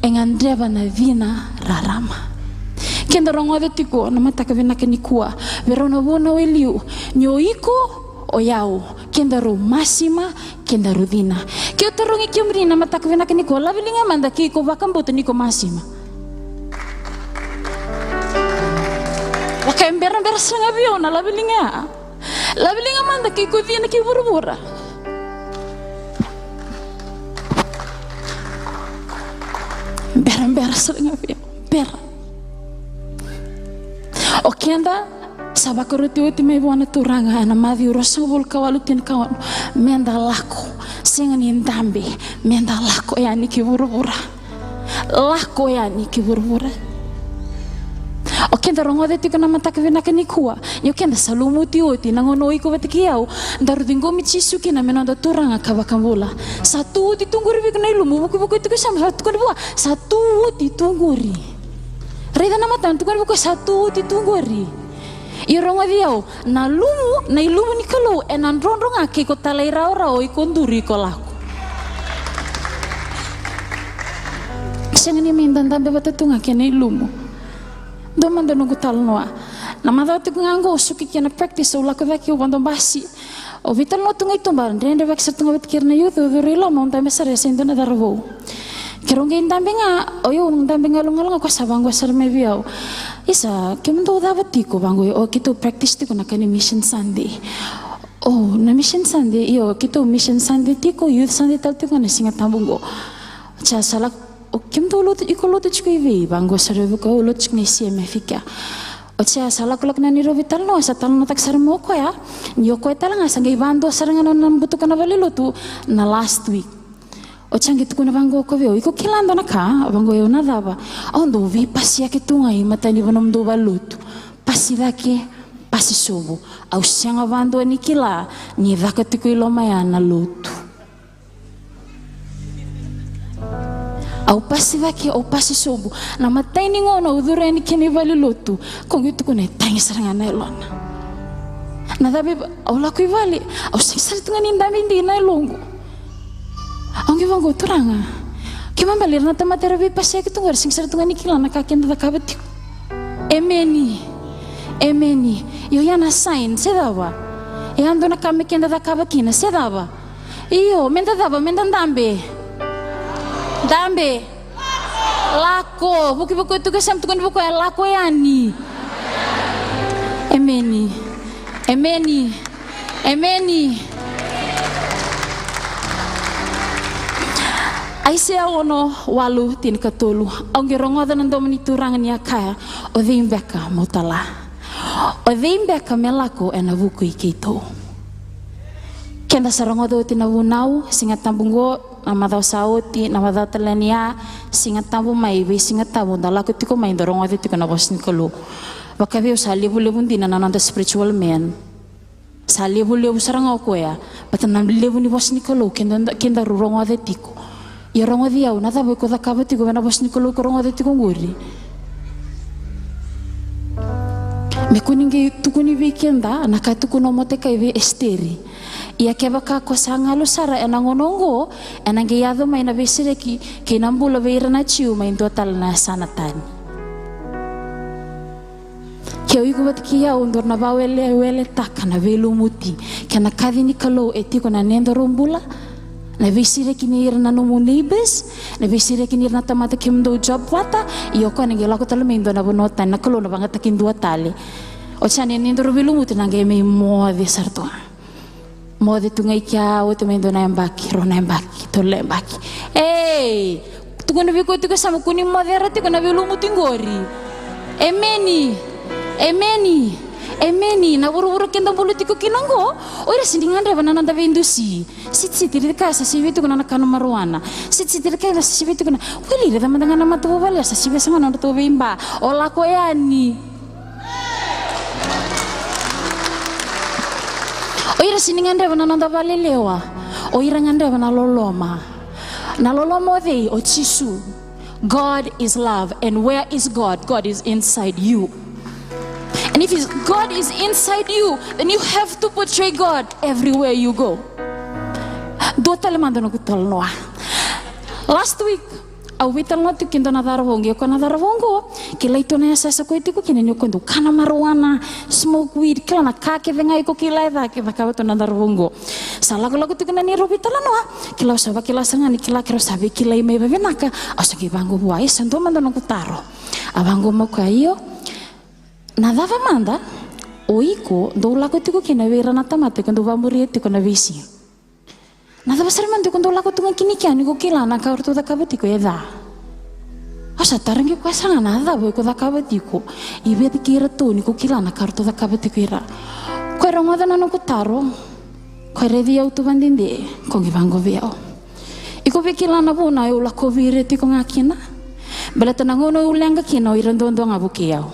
e gadreva na cina rarama. Keda rogoca tiko na mataka vinaka nikua vei rau na vunau e liu, ni o iko, o yau, kedaru masima, kedaru cina. Ke au tarogi kemuni na mataka vinaka nikua, lavi liga mada ke iko vakabauta ni ko masima. Vaka e berabera sara ga vei au na lavi liga. Lavi liga mada ke iko cina ki vuravura. Berabera sara ga vei au. Bera. O keda sa vakaroti oti mai vua na Turaga ena Maciu ruasagavulu ka walu, tinikaono, meda lako. Sega ni dabe, meda lako yani ki vuravura. Lako yani ki vuravura. O keda rogoca tiko na mataka vinaka nikua, ni o keda sa lumuti oti na gauna o iko vata kei au daru ciqomi Jisu kina me noda Turaga ka Vakabula. Sa tu oti tu qori vei iko na ilumu, vukivuki tiko e sema, sa tukuna vua, sa tu oti tu qori. Raica na matana, tukuna vei koya, sa tu oti tu qori. Io, rogoci au, na lumu, na ilumu ni Kalou ena drodro ga ke iko talairawarawa, iko duri, iko lako. Sega ni mai dadabe vata tu ga kei na ilumu. Dua mada noqu talanoa. Na macawa tiko ga qo, suki kei na practice, au lako cake, au vodo basi. Au veitalanoa tu ga i tuba, dredrevaki sara tu ga vata kei ira na youth, au curu i loma, au dabe sara, e sa dua na cara vou. Keirau qai dabe ga, o yau dabe galugalu ga, o koya sa vaqo sara mai vei au. Isa, kemudou cava tiko? Vaqo, o keitou practice tiko na ka ni Mission Sunday. O, na Mission Sunday, io, keitou Mission Sunday tiko, Youth Sunday tale tiko na Siga Tabu qo. Sa, sa lako, o kemudou lotu, iko lotu tiko i vei? Vaqo sara vei koya, au lotu tiko na C M F i kea. Oti sa lakolako na neirau veitalanoa, sa talanoataka sara mai o koya, ni o koya tale ga sa qai vadua sara ga na nona butuka na valenilotu na last week. Oti sa qai tukuna vaqo o koya vei au, iko kila dua na ka? Vaqo, io, na cava? Au dau veipasiyaki tu ga i matai ni nomudou valenilotu. Pasi cake, pasi sobu. Au sega vadua ni kila ni caka tiko i loma ya na lotu. Au pasi cake, au pasi sobu. Na imatai ni gauna au curu yani kina i valenilotu, ko qai tukuna e tagi sara ga na yalona. Na cava? Au lako i vale, au sega sara tu ga ni dabe dina na yaloqu. Au qai vaqo, Turaga, kena ibalebale ira na tamata era veipasiyaki tu qori, sega sara tu ga ni kila na ka keda cakava tiko. Emeni. Emeni. Io, ya na sign, se cava? E dua na ka me keda cakava kina, se cava? Io, meda cava? Meda dabe. Dabe. Lako. Vukivuki tu ke sema, tukuni vei koya, lako yani. Emeni. Emeni. Emeni. Aisea ono, walu, tinikatolu. Au qai rogoca na domo ni Turaga ni a kaya, o cei beka meu tala? O cei beka me lako ena vuku i keitou? Keda sa rogoca oti na vunau, Siga Tabu qo, na macawa sa oti, na macawa tale ni ya, Siga Tabu mai, vei Siga Tabu da lako tiko mai, da rogoca tiko na vosa ni Kalou. Vakavei au sa levulevu dina na noda spiritual man. Sa levulevu sara ga o koya, baleta na levu ni vosa ni Kalou keda, kedaru rogoca tiko. Ia rogoci au, na cava iko cakava tiko vei na vosa ni Kalou iko rogoca tiko qori? Me kua ni qai tukuni vei keda na ka e tukuna o Motekai vei Esiteri. Ia kevaka ko sa galu sara ena gauna oqo, ena qai yaco mai na veisereki kei na bula vei ira na Jiu mai dua tale na yasana tani. Ke o iko vata kei au daru na vakaweleweletaka na veilumuti kei na kaci ni Kalou e tiko na nodaru bula, na veisereki ni ira na nomu neighbors, na veisereki ni ira na tamata kemudou job vata, ia o koya na qai lako tale mai e dua na vanua tani, na Kalou na vakayagataki e dua tale. Oti yani na nodaru veilumuti na qai mai moce sara tu ga. Moce tu ga i kea, oti mai dua na yabaki, rua na yabaki, tolu na yabaki. Ei, tukuna vei koya tiko e yasamu, kua ni mocera tiko na veilumuti qori. Emeni. Emeni. Emeni. Na vuravura keda bula tiko kina oqo, o ira sega ni gadreva na noda veidusi. Sitisiti, ira kaya sa sivi tiko na, na kana marijuana. Sitisiti, ira kaya sa sivi tiko na, wili, ira mada ga na matavuvale sa sivi sara ga na nodratou veiba. O lako yani. O ira sega ni gadreva na noda valelewa, o ira gadreva na loloma. Na loloma o cei? O Jisu. God is love, and where is God? God is inside you. And if he's, God is inside you, then you have to portray God everywhere you go. Dua tale mada noqu italanoa. Last week, au veitalanoa tiko kei dua na cauravou qo, o koya na cauravou qo, kilai tu na yasayasa o koya tiko kina ni o koya dau kana marijuana, smoke weed, kila na ka kece ga iko kila e ca, e cakava tu na cauravou qo. Sa lakolako tiko na neirau veitalanoa, kila au sa vakila sara ga ni kila keirau sa veikilai mai vavinaka, au sa qai vaqo vua, e, sa dua mada noqu taro. A vaqo mai o koya, io, na cava mada o iko dau lako tiko kina vei ira na tamata iko dau vakamuria tiko na veisiga? Na cava sara mada iko dau lako tu ga kina i kea ni ko kila na ka o ratou cakava tiko e ca? Au sa tarogi koya sara ga, na cava iko cakava tiko i vei kei iratou ni ko kila na ka o ratou cakava tiko i ra? Koya rogoca na noqu taro, koya raici au tu vakadede, ko qai vaqo vei au. Iko via kila na vuna au lakovi ira tiko ga kina? Baleta na gauna au leqa kina, o ira duadua ga vukei au.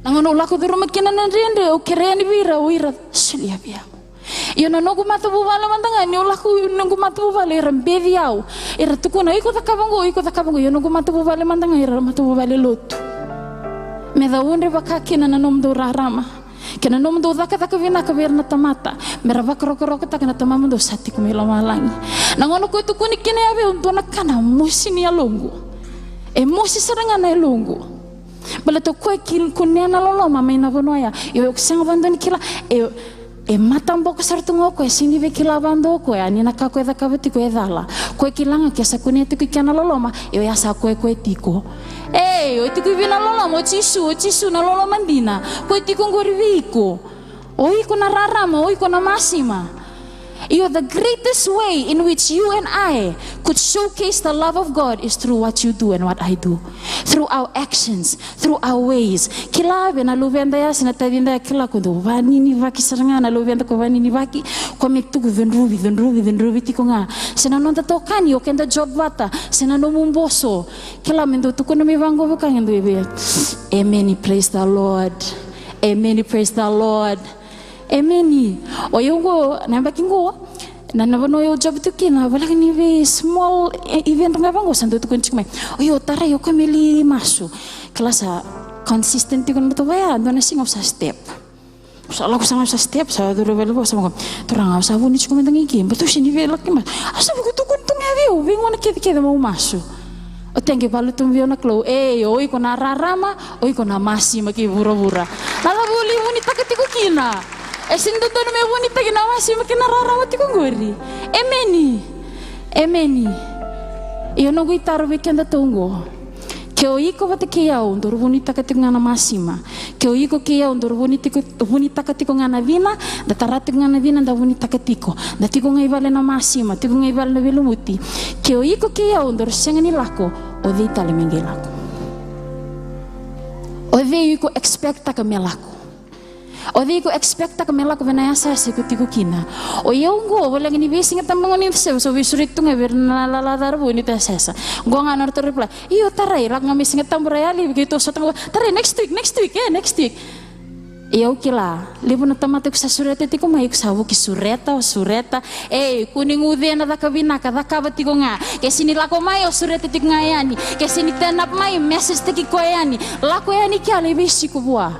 Na gauna au lako curuma kina na dredre, au kerea yani vei ira, o ira solia vei au. Io, na noqu matavuvale mada ga, niu lako i noqu matavuvale, era beci au. Era tukuna, iko cakava qo, iko cakava qo. Io, noqu matavuvale mada ga, era matavuvale lotu. Me caudre vaka kina na nomudou rarama kei na nomudou cakacaka vinaka vei ira na tamata, me ra vakarokorokotaka na Tamamudou sa tiko mai lomalagi. Na gauna koya tukuni kina ya vei au, dua na ka na mosi ni yaloqu. E mosi sara ga na yaloqu. Baleta o koya e kunea na loloma mai na vanua ya. Io, au sega vakadua ni kila, e, e mataboko sara tu ga o koya, sega ni via kila vakadua o koya ni na ka koya e cakava tiko e cala. Koya e kila ga ke sa kunea tiko i kea na loloma, io, ya sa koya, koya tiko. Ei, o tiko i vei na loloma? O Jisu, o Jisu na loloma dina. Koya tiko qori vei iko. O iko na rarama, o iko na masima. Io, the greatest way in which you and I could showcase the love of God is through what you do and what I do. Through our actions, through our ways. Kila vei na luveda ya se na tacida ya, kila ko dau vaninivaki sara ga na luveda ko vaninivaki, ko me tuku cudruvi, cudruvi, cudruvi tiko ga. Se na noda tokani, o keda job vata, se na nomu boso. Kila me dau tukuna me vaqo vaka ga dau vei. Emeni, praise the Lord. Emeni, praise the Lord. Emeni. O yau qo, na yabaki qo, na, na vanua au job tiko kina, voleka ni vei small, e, event ga vaqo sa dau tukuni tiko mai. O yau tarai, o koya me lai masu. Kila sa consistent tiko na noda vaya, dua na siga au sa step. Sa lako sa, au sa step, sa curu vale vou, sa vaqo. Turaga, au sa vuni tiko mada ga i ke, baleta au sega ni via lako kina. Au sa vaqo, tukuni tu ga vei au, vei gauna kecekece meu masu. O teke valu tu vei au na Kalou, ei, o iko na rarama, o iko na masima kei vuravura. Na cava o lai vunitaka tiko kina? E sega ni dodonu me vunitaki na masima kei na rarama tiko qori. Emeni. Emeni. Io, noqu itaro vei kedatou qo. Ke o iko vata kei au daru vunitaka tiko ga na masima, ke o iko kei au daru vuni tiko, vunitaka tiko ga na cina, da tara tiko ga na cina, da vunitaka tiko, da tiko ga i vale na masima, tiko ga i vale na veilumuti. Ke o iko kei au daru sega ni lako, o cei tale me qai lako? O cei iko expecttaka me lako? O cei iko expecttaka me lako vei na yasayasa iko tiko kina? O yau qo, voleka ni veisiga tabu ga ni da sevu, sa veisureti tu ga vei ira na lalaca vou ni da yasayasa. Qo ga na nodratou reply. Io, tarai, lako ga mai Siga Tabu, ra yali, keitou sota ga. Tarai, next week, next week, e, next week. Io, au kila, levu na tamata iko sa sureta tiko mai, iko sa vuki sureta, o sureta. Ei, kua ni guce na caka vinaka, cakava tiko ga. Ke sega ni lako mai, o sureta tiko ga yani. Ke sega ni turn up mai, message taki koya yani. Lako yani kea, lai veisiko vua.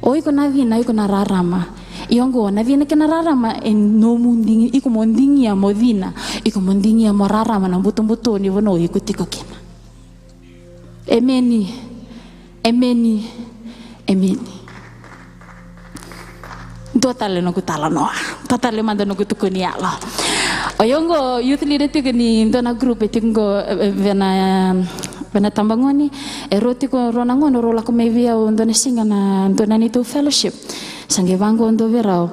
O iko na cina, o iko na rarama. Io qo, na cina kei na rarama e nomu digi, iko mo digia mo cina, iko mo digia mo rarama na butobuto ni vanua o iko tiko kina. Emeni. Emeni. Emeni. Dua tale noqu talanoa. Dua tale mada noqu tukuni yalo. O yau qo youth leader tiko ni dua na group e tiko qo, e, vei na, vei na tabagone. E rau tiko rau na gone, rau lako mai vei au dua na siga na dua na neitou fellowship. Sa qai vaqo dua vei rau.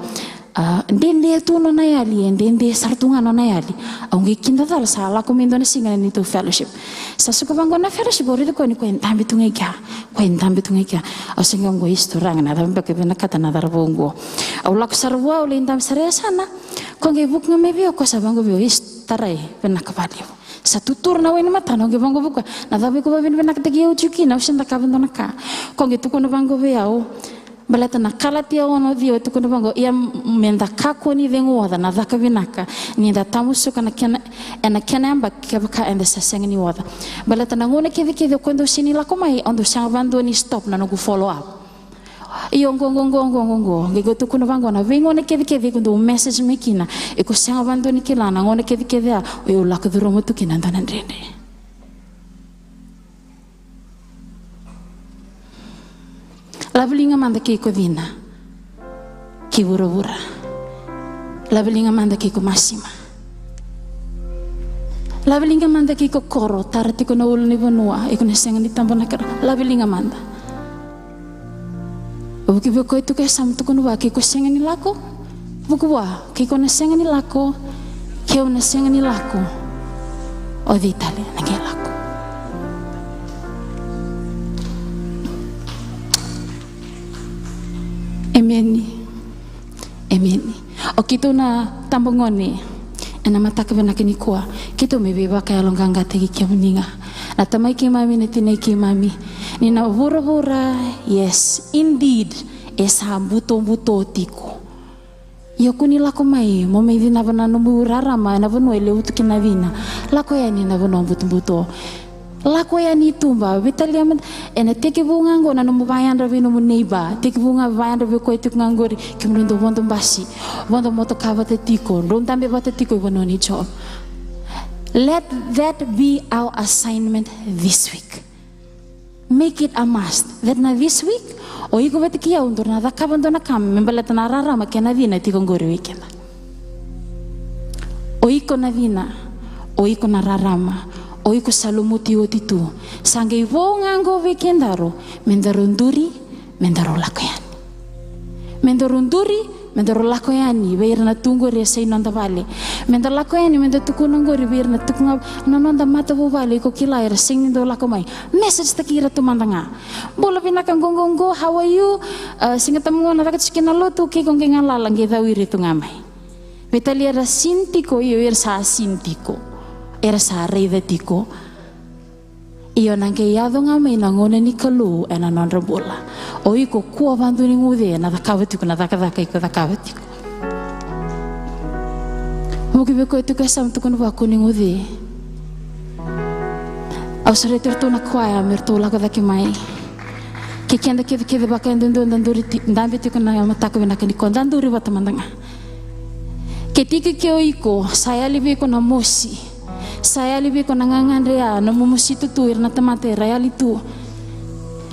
A, dede tu nona yali, e dede sara tu ga nona yali. Au qai kidacala sa lako mai dua na siga na neitou fellowship. Sa suka vaqo na fellowship, au raica koya ni koya e dabe tu ga i kea. Koya e dabe tu ga i kea. Au se qai qo, istu raga, na cava beka e vinakata na cauravou qo. Au lako sara vua, au lai dabe sara e yasana. Koya qai vuka ga mai vei au, koya sa vaqo vei au, istu, tarai, vinaka vakalevu. Sa tuturu na wai ni matana, au qai vaqo vei koya, na cava iko vakavinavinakataki au tiko kina, au se cakava dua na ka. Koya qai tukuna vaqo vei au. Baleta na Kalatia ono ciwa e tukuna vaqo, ia meda kakua ni ceguoca na caka vinaka, ni da tamusuka na kena, ena kena yabaki kevaka eda sa sega ni oca. Baleta na gauna kecekece o koya dau sega ni lako mai, au dau sega vakadua ni stop na noqu follow up. Io, qo, qo, qo, qo, qo, qo. Qai qo tukuna vaqo, na veigauna kecekece iko dau message mai kina, iko sega vakadua ni kila na gauna kecekece ya o iko lako curuma tu kina e dua na dredre. Laveliga mada kei iko cina ki vuravura. Laveliga mada kei iko masima. Laveliga mada kei iko koro, tara tiko na ulunivanua, iko na sega ni tabonaka rawa. Laveliga mada. Vuki vei koya e tu e yasamu, tukuna vua, ke iko sega ni lako, vuki vua, ke iko na sega ni lako, keu na sega ni lako, o cei tale na qai lako? Emeni. Emeni. O keitou na tabagone ena mataka vinaka nikua, keitou me veivakayaloqaqataki kemuni ga, na tamai keimami, na tinai keimami, ni na vuravura, yes, indeed, e sa butobuto tiko. Ia kua ni lako mai mo mai cinava na nomu rarama ena vanua e levu tu kina na cina. Lako yani ena vanua butobuto. Lako yani i tuba, veitalia mada. Ena tekivu ga qo na nomu vayadra vei nomu neighbor, tekivu ga vayadra vei koya tiko ga qori, kemudou dau vodo basi, vodo motoka vata tiko, drau dabe vata tiko i vanua ni job. Let that be our assignment this week. Make it a must that na this week, o iko vata kei au dou na cakava dua na ka me baleta na rarama kei na cina tiko qori vei keda. O iko na cina, o iko na rarama, o iko sa lumuti oti tu. Sa qai vo ga qo vei kedaru, me daru duri, me daru lako yani. Me daru duri, me daru lako yani vei ira na tu qori e sa i noda vale. Me da lako yani, me da tukuna qori vei ira na tukuga, na noda matavuvale, iko kila era sega ni dau lako mai. Message taki ira tu mada ga. Bula vinaka qoqoqo, how are you? A, Siga Tabu qo na caka tiko kina lotu, ke iko qai galala qai cau ira tu ga mai. Veitalia era sini tiko, io, era sa sini tiko. Era sa raica tiko. Io, na qai yaco ga mai na gauna ni Kalou ena nodra bula. O iko kua vakadua ni guce ena cakava tiko na cakacaka iko cakava tiko. Vuki vei koya e tu e yasamu, tukuna vua, kua ni guce. Au sureti iratou na kwaya me ratou lako cake mai. Kei keda kece, kece vaka e dua da duri ti-, dabe tiko na mataka vinaka nikua, da duri vata mada ga. Ke tiko ke o iko, sa yali vei iko na mosi, sa yali vei iko na gagadre, a, na momosi tu, ira na tamata era yali tu.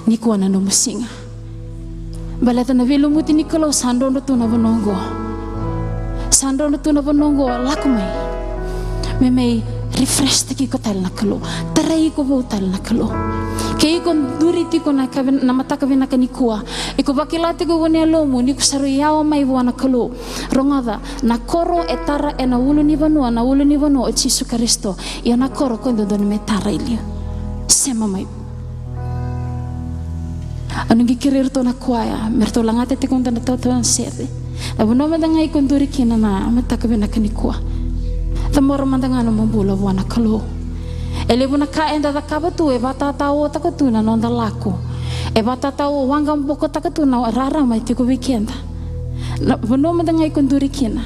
Nikua na nomu siga. Baleta na veilumuti ni Kalou sa drodro tu na vanua oqo. Sa drodro tu na vanua oqo, lako mai. Me mai refresh taki iko tale na Kalou. Tarai iko vou tale na Kalou. Ke iko duri tiko na kavi-, na mataka vinaka nikua, iko vakila tiko vua na yalomu ni ko sa rui yawa mai vua na Kalou. Rogoca, na koro e tara ena ulunivanua, na ulunivanua o Jisu Karisito. Ia na koro ko dodonu me tara e liu. Sema mai. Au na qai kerei iratou na kwaya me ratou lagata tiko mada na tautauvata sere. Na vanua mada ga iko duri kina na mataka vinaka nikua, cabora mada ga nomu bula vua na Kalou. E levu na ka eda cakava tu e vakatatao taka tu na noda lako. E vakatatao, waqaboko taka tu na rarama e tiko vei keda. Na vanua mada ga iko duri kina,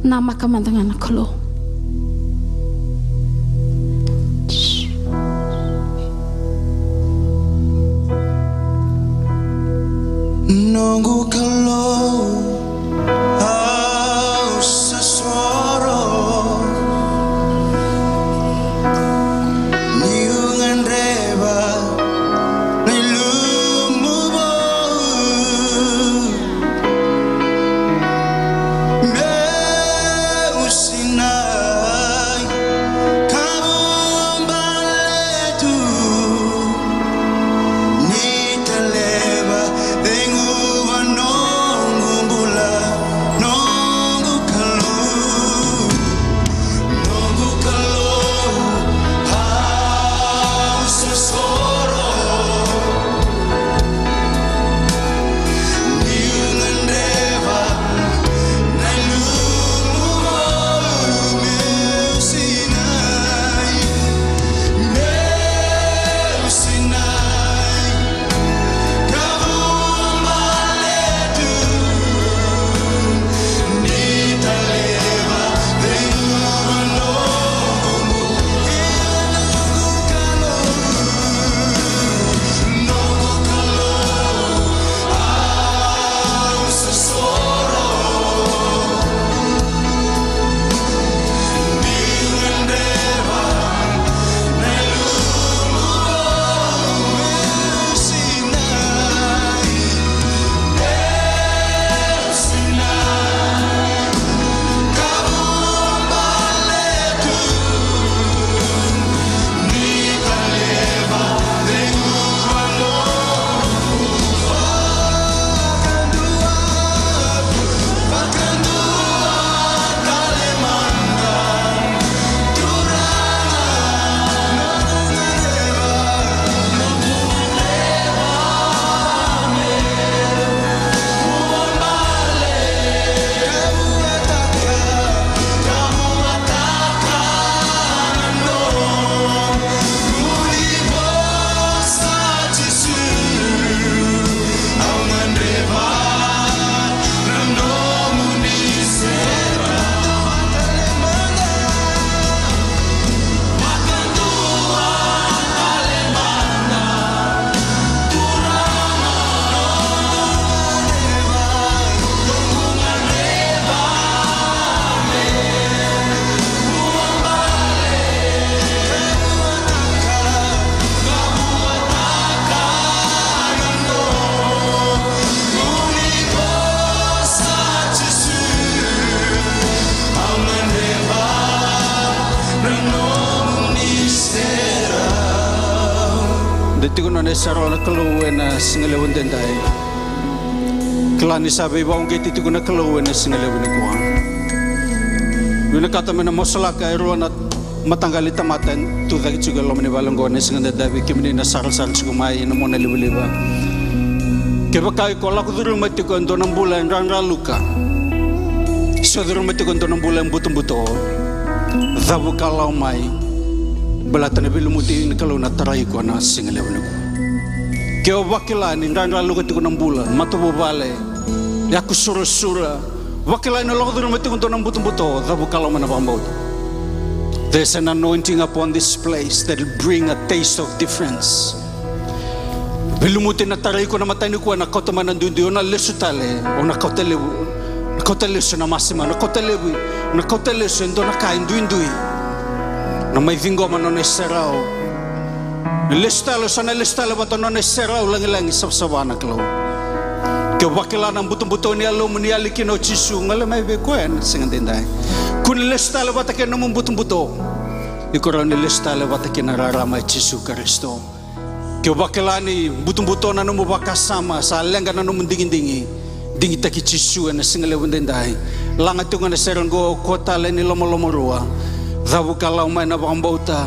namaka mada ga na Kalou. Noqu Kalou, au sa soro niu gadreva na ilumu vou. De tiko na nona isau na Kalou ena siga levu edaidai. Kila ni sa veivauqeti tiko na Kalou ena siga levu nikua. Vinakata me na masulaka e rua na mataqali tamata e tu cake tiko e loma ni vale oqo ena siga edaidai, vei kemuni na sarasara tiko mai ena monalivaliva. Kevaka iko lako curuma tiko e dua na bula e dradraluka, se o curuma tiko e dua na bula e butobuto, cavuka, lako mai, baleta na veilumuti ni Kalou na tarai iko ena siga levu nikua. Ke o vakila ni dradraluka tiko na bula, matavuvale, yakusurasura, vakila ni lako curuma tiko e dua na butobuto, cavuka, lako mai na vakabauta. There's an anointing upon this place that will bring a taste of difference. Veilumuti na tarai iko ena mataka nikua, na kauta mai na duidui, o na lesu tale, o na kauta levu, na kauta lesu na masima, na kauta levu, na kauta lesu e dua na ka e duidui. Na mai ciqoma na nona iserau. Na lesu tale, o sa na lesu tale vata na nona iserau lagilagi savasava na Kalou. Ke o vakila na butobuto ni yalomu ni yali kina o Jisu, gole mai vei koya ena siga edaidai. Kua ni lesu tale vata kei na nomu butobuto. Iko rawa ni lesu tale vata kei na rarama i Jisu Karisito. Ke o vakila ni butobuto na nomu vakasama, sa leqa na nomu digidigi, digitaki Jisu ena siga levu edaidai. Laga tiko ga na sere oqo, kua tale ni lomalomarua. Cavuka, lako mai na vakabauta.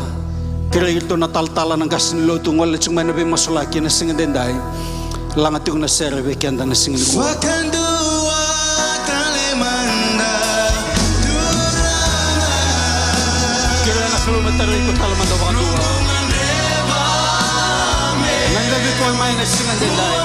Kerei iratou na talatala, na qase ni lotu, gole tiko mai na veimasulaki ena siga edaidai. Laga tiko na sere vei keda na siga nikua. Vakadua tale mada, Turaga. Kerea na Kalou me tarai iko tale mada vakadua. Gadreva iko mai na siga edaidai.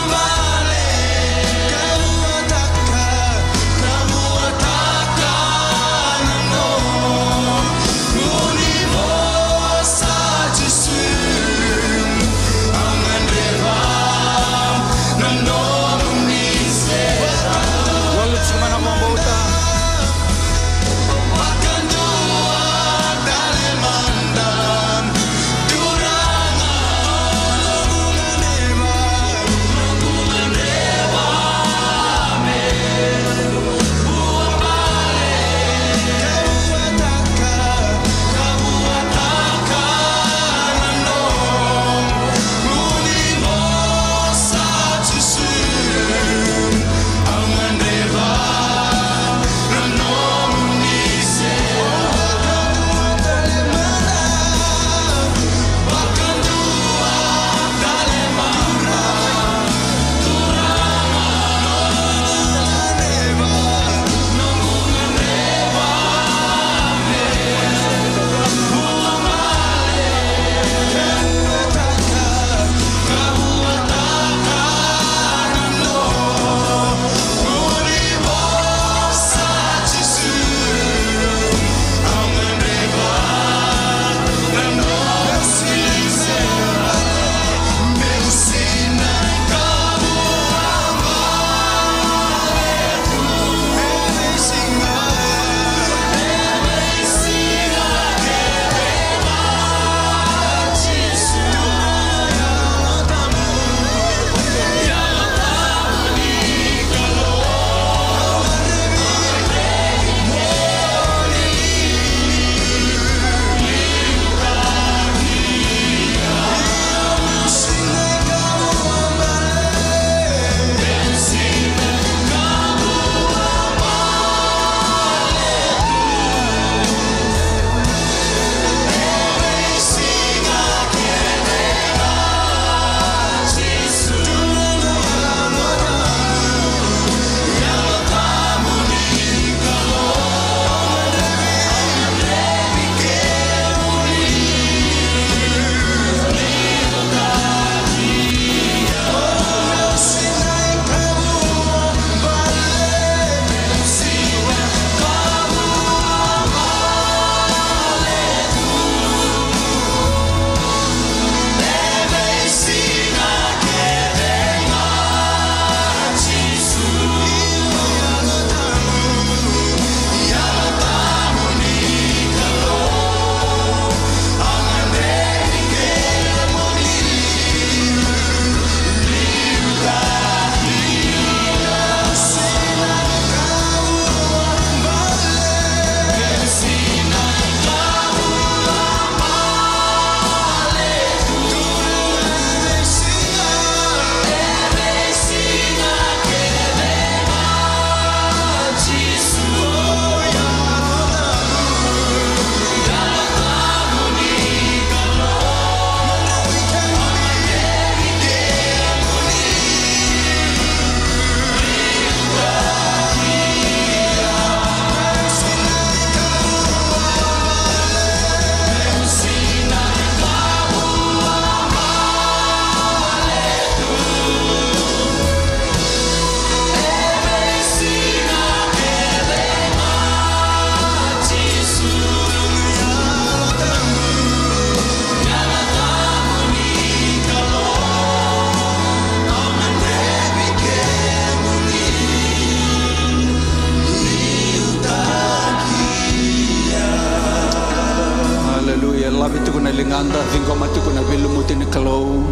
Lave tiko na ligada, ciqoma tiko na veilumuti ni Kalou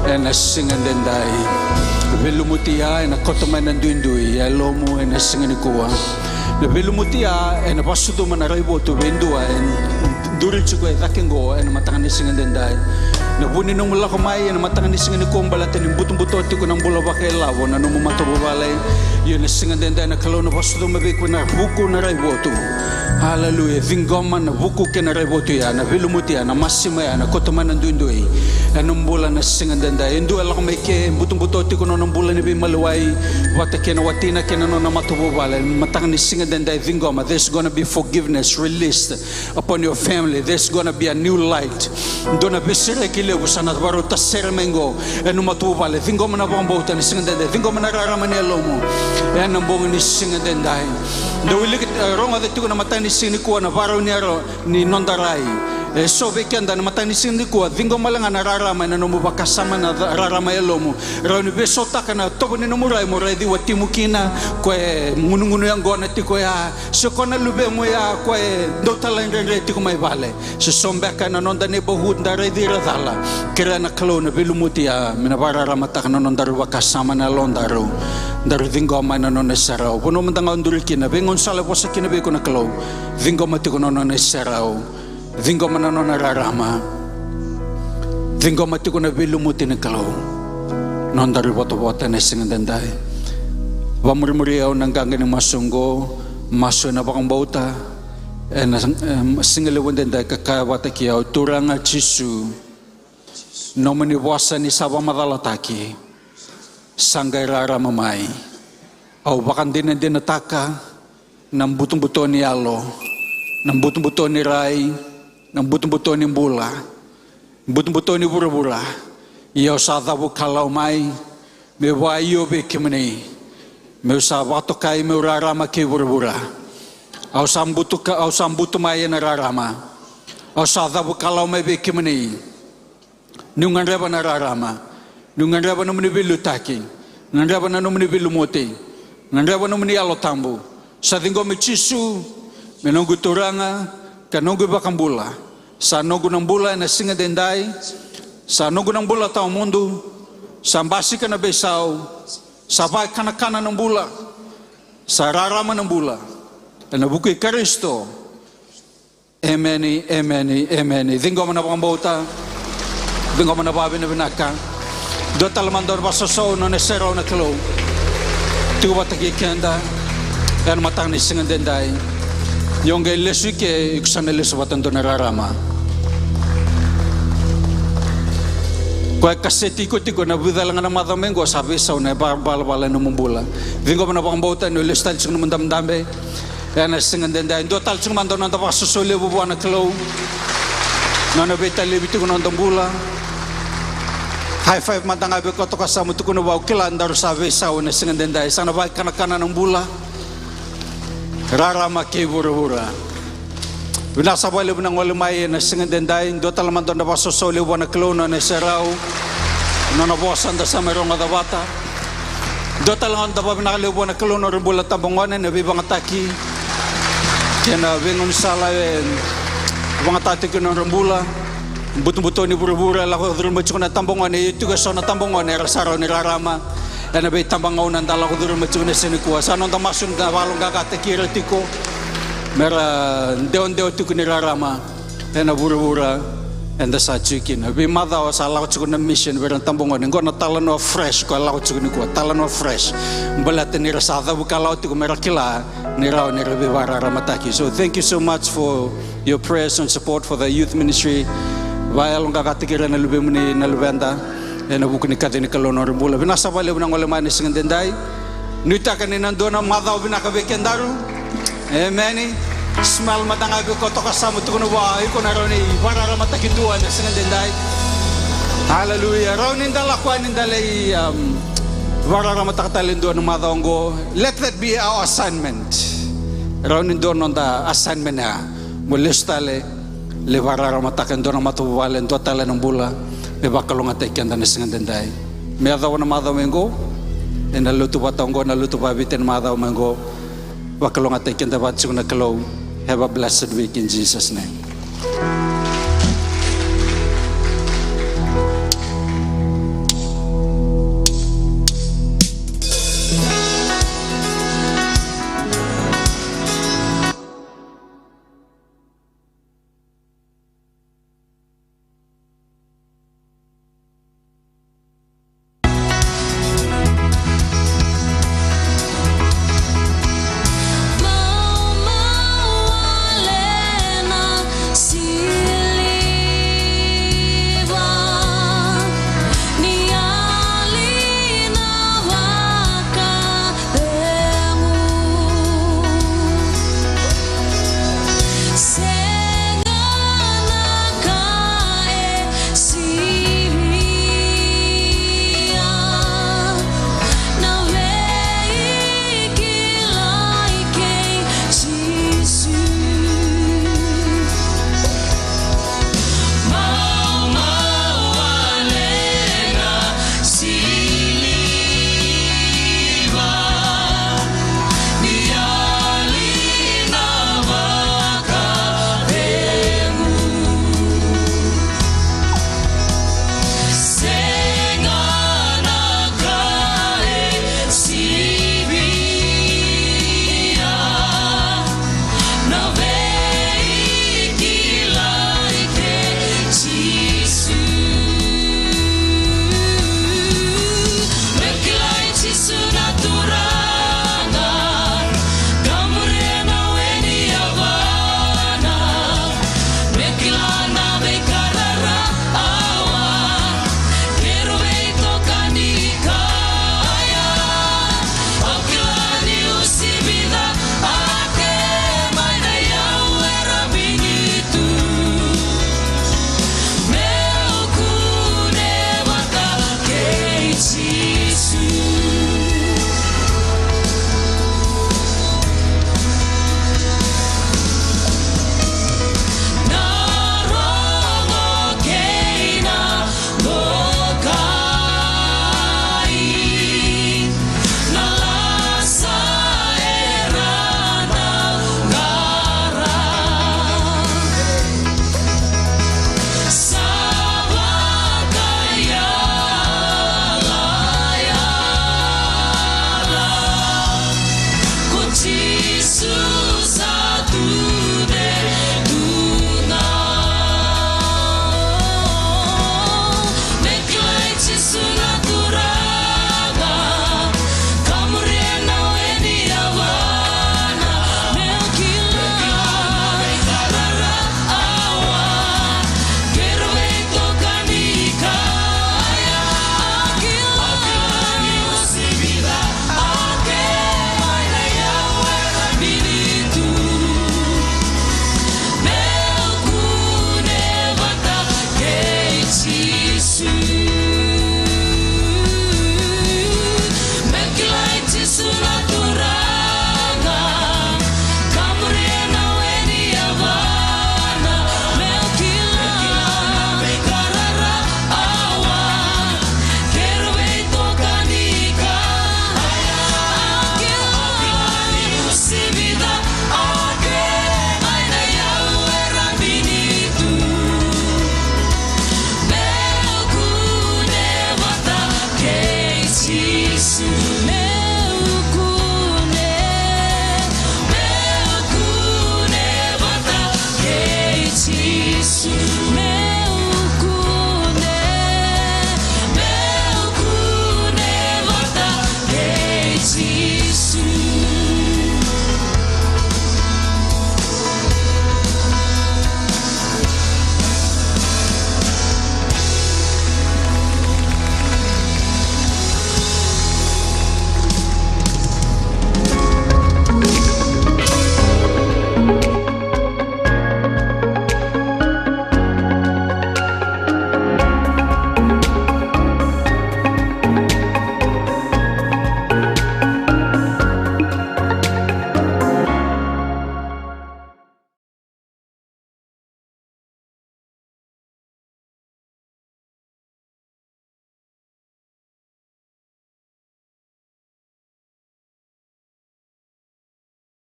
ena siga edaidai. Veilumuti ya ena kauta mai na duidui e yalomu ena siga nikua. Na veilumuti ya ena vakasucuma na raivotu vei dua e duri tiko e cake oqo ena mataka ni siga edaidai. Na vu ni nomu lako mai ena mataka ni siga nikua baleta ni butobuto tiko na bula vakailavo na nomu matavuvale. Ia na siga edaidai na Kalou na vakasucuma vei koya na vuku na raivotu. Aleluya. Ciqoma na vuku kei na raivotu ya, na veilumuti ya, na masima ya, na kauta mai na duidui ena bula na siga edaidai. E dua e lako mai ke, butobuto tiko na nona bula ni veimaliwai vata kei na watina kei na nona matavuvale. Mataka ni siga edaidai ciqoma, there's gonna be forgiveness released upon your family. There's gonna be a new light. Dua na veisereki levu sa na vakarau tasere mai oqo ena matavuvale. Ciqoma na vakabauta ni siga edaidai. Ciqoma na rarama ni yalomu ena bogi ni siga edaidai. Da wilika, e, rogoca tiko na mataka ni siga nikua na vakarau ni yalo ni noda rai. E so vei keda na mataka ni siga nikua, ciqoma wale ga na rarama ena nomu vakasama, na ca-, rarama e yalomu. Rawa ni veisautaka na tovo ni nomu rai mo raici watimu kina, koya e gunugunu yaqona tiko ya, se koya na luvemu ya koya e dau talaidredre tiko mai vale. Se so beka ena noda neighborhood da raici ira cala. Kerea na Kalou na veilumuti ya me na vakararamataka na nodaru vakasama, na yalodaru. Daru ciqoma mai na nona iserau. Vanua mada ga o duri kina, veigaunisala e vosa kina vei iko na Kalou. Ciqoma tiko na nona iserau. Ciqoma na nona rarama. Ciqoma tiko na veilumuti ni Kalou. Nodaru ivotavota ena siga edaidai. Vamurimuri au na qaqa ni masu oqo, masu ena vakabauta, ena, em, siga levu edaidai ka kaya vata kei au, Turaga Jisu, nomuni vosa ni sa vakamacalataki, sa qai rarama mai. Au vakadinadinataka na butobuto ni yalo, na butobuto ni rai, na butobuto ni bula, butobuto ni vuravura. Ia au sa cavukalau mai, meu vakaio vei kemuni, meu sa vakatokai meu rarama kei vuravura. Au sa butuka, au sa butu mai ena rarama. Au sa cavukalau mai vei kemuni. Niu gadreva na rarama, niu gadreva nomuni veiliutaki, gadreva na nomuni veilumuti, gadreva nomuni Yalo Tabu. Sa ciqomi Jisu me noqu Turaga ka noqu iVakabula. Sa noqu na bula ena siga edaidai. Sa noqu na bula tawamudu. Sa basika na veisau. Sa vakaikanakana na bula. Sa rarama na bula. Ena vuku i Karisito. Emeni, emeni, emeni. Ciqoma na vakabauta. Ciqoma na vakavinavinaka. Dua tale mada na vakasausau, nona iserau na Kalou. Tiko vata kei keda ena mataka ni siga edaidai. Io, qai lesu i ke, iko sa na lesu vata dua na rarama. Koya e kaseti iko tiko na vica tale ga na macawa mai qo, sa veisau na ivalavala ena nomu bula. Ciqoma na vakabauta, ni o lesu tale tiko na nomu dabedabe. Ena siga edaidai, dua tale tiko mada na noda vakasausau levu vua na Kalou. Nona veitalevi tiko na noda bula. High five mada ga vei koya toka sa mo tukuna vua, au kila daru sa veisau ena siga edaidai. Sa na vakaikanakana na bula. Rarama kei vuravura. Vinaka sara vakalevu na gole mai ena siga edaidai. Dua tale mada na noda vakasausau levu vua na Kalou, nona iserau, nona vosa da sa mai rogoca vata. Dua tale ga na noda vakavinaka levu vua na Kalou na nodra bula na tabagone, na veivagataki kei na veigaunisala e vagataka tiko na nodra bula. Butobuto ni vuravura e lako curuma tiko na tabagone, ia tiko eso na tabagone era sa rawa ni rarama ena veitabagauna eda lako curuma tiko ena siga nikua. Sa noda masu ni da vakayaloqaqataki ira tiko me ra dewadewa tiko ni rarama ena vuravura eda sa tiko kina. Veimacawa sa lako tiko na mission vei ira na tabagone. Qo na talanoa fresh koya lako tiko nikua, talanoa fresh. Baleta ni ra sa cavuikalawa tiko me ra kila ni rawa ni ra veivakararamataki. So thank you so much for your prayers and support for the youth ministry. Vakayaloqaqataki ira na luvemuni na luveda ena vuku ni kaci ni Kalou na nodra bula. Vinaka sara vakalevu na gole mai ena siga edaidai. Nuitaka ni na dua na macawa vinaka vei kedaru. Emeni. Smile mada ga vei koya toka sa mo tukuna vua, iko na rawa ni vakararamataki dua ena siga edaidai. Haleluya. Rawa ni da lako yani da lai, um, vakararamataka tale e dua na macawa oqo. Let that be our assignment. Rawa ni dua na noda assignment ya. Mo lesu tale, lai vakararamataka e dua na matavuvale, dua tale na bula me vakalougatataki keda ena siga edaidai. Me yacova na macawa mai qo, ena lotu vata oqo, na lotu vakaviti ena macawa mai qo. Vakalougatataki keda vata tiko na Kalou. Have a blessed week in Jesus' name.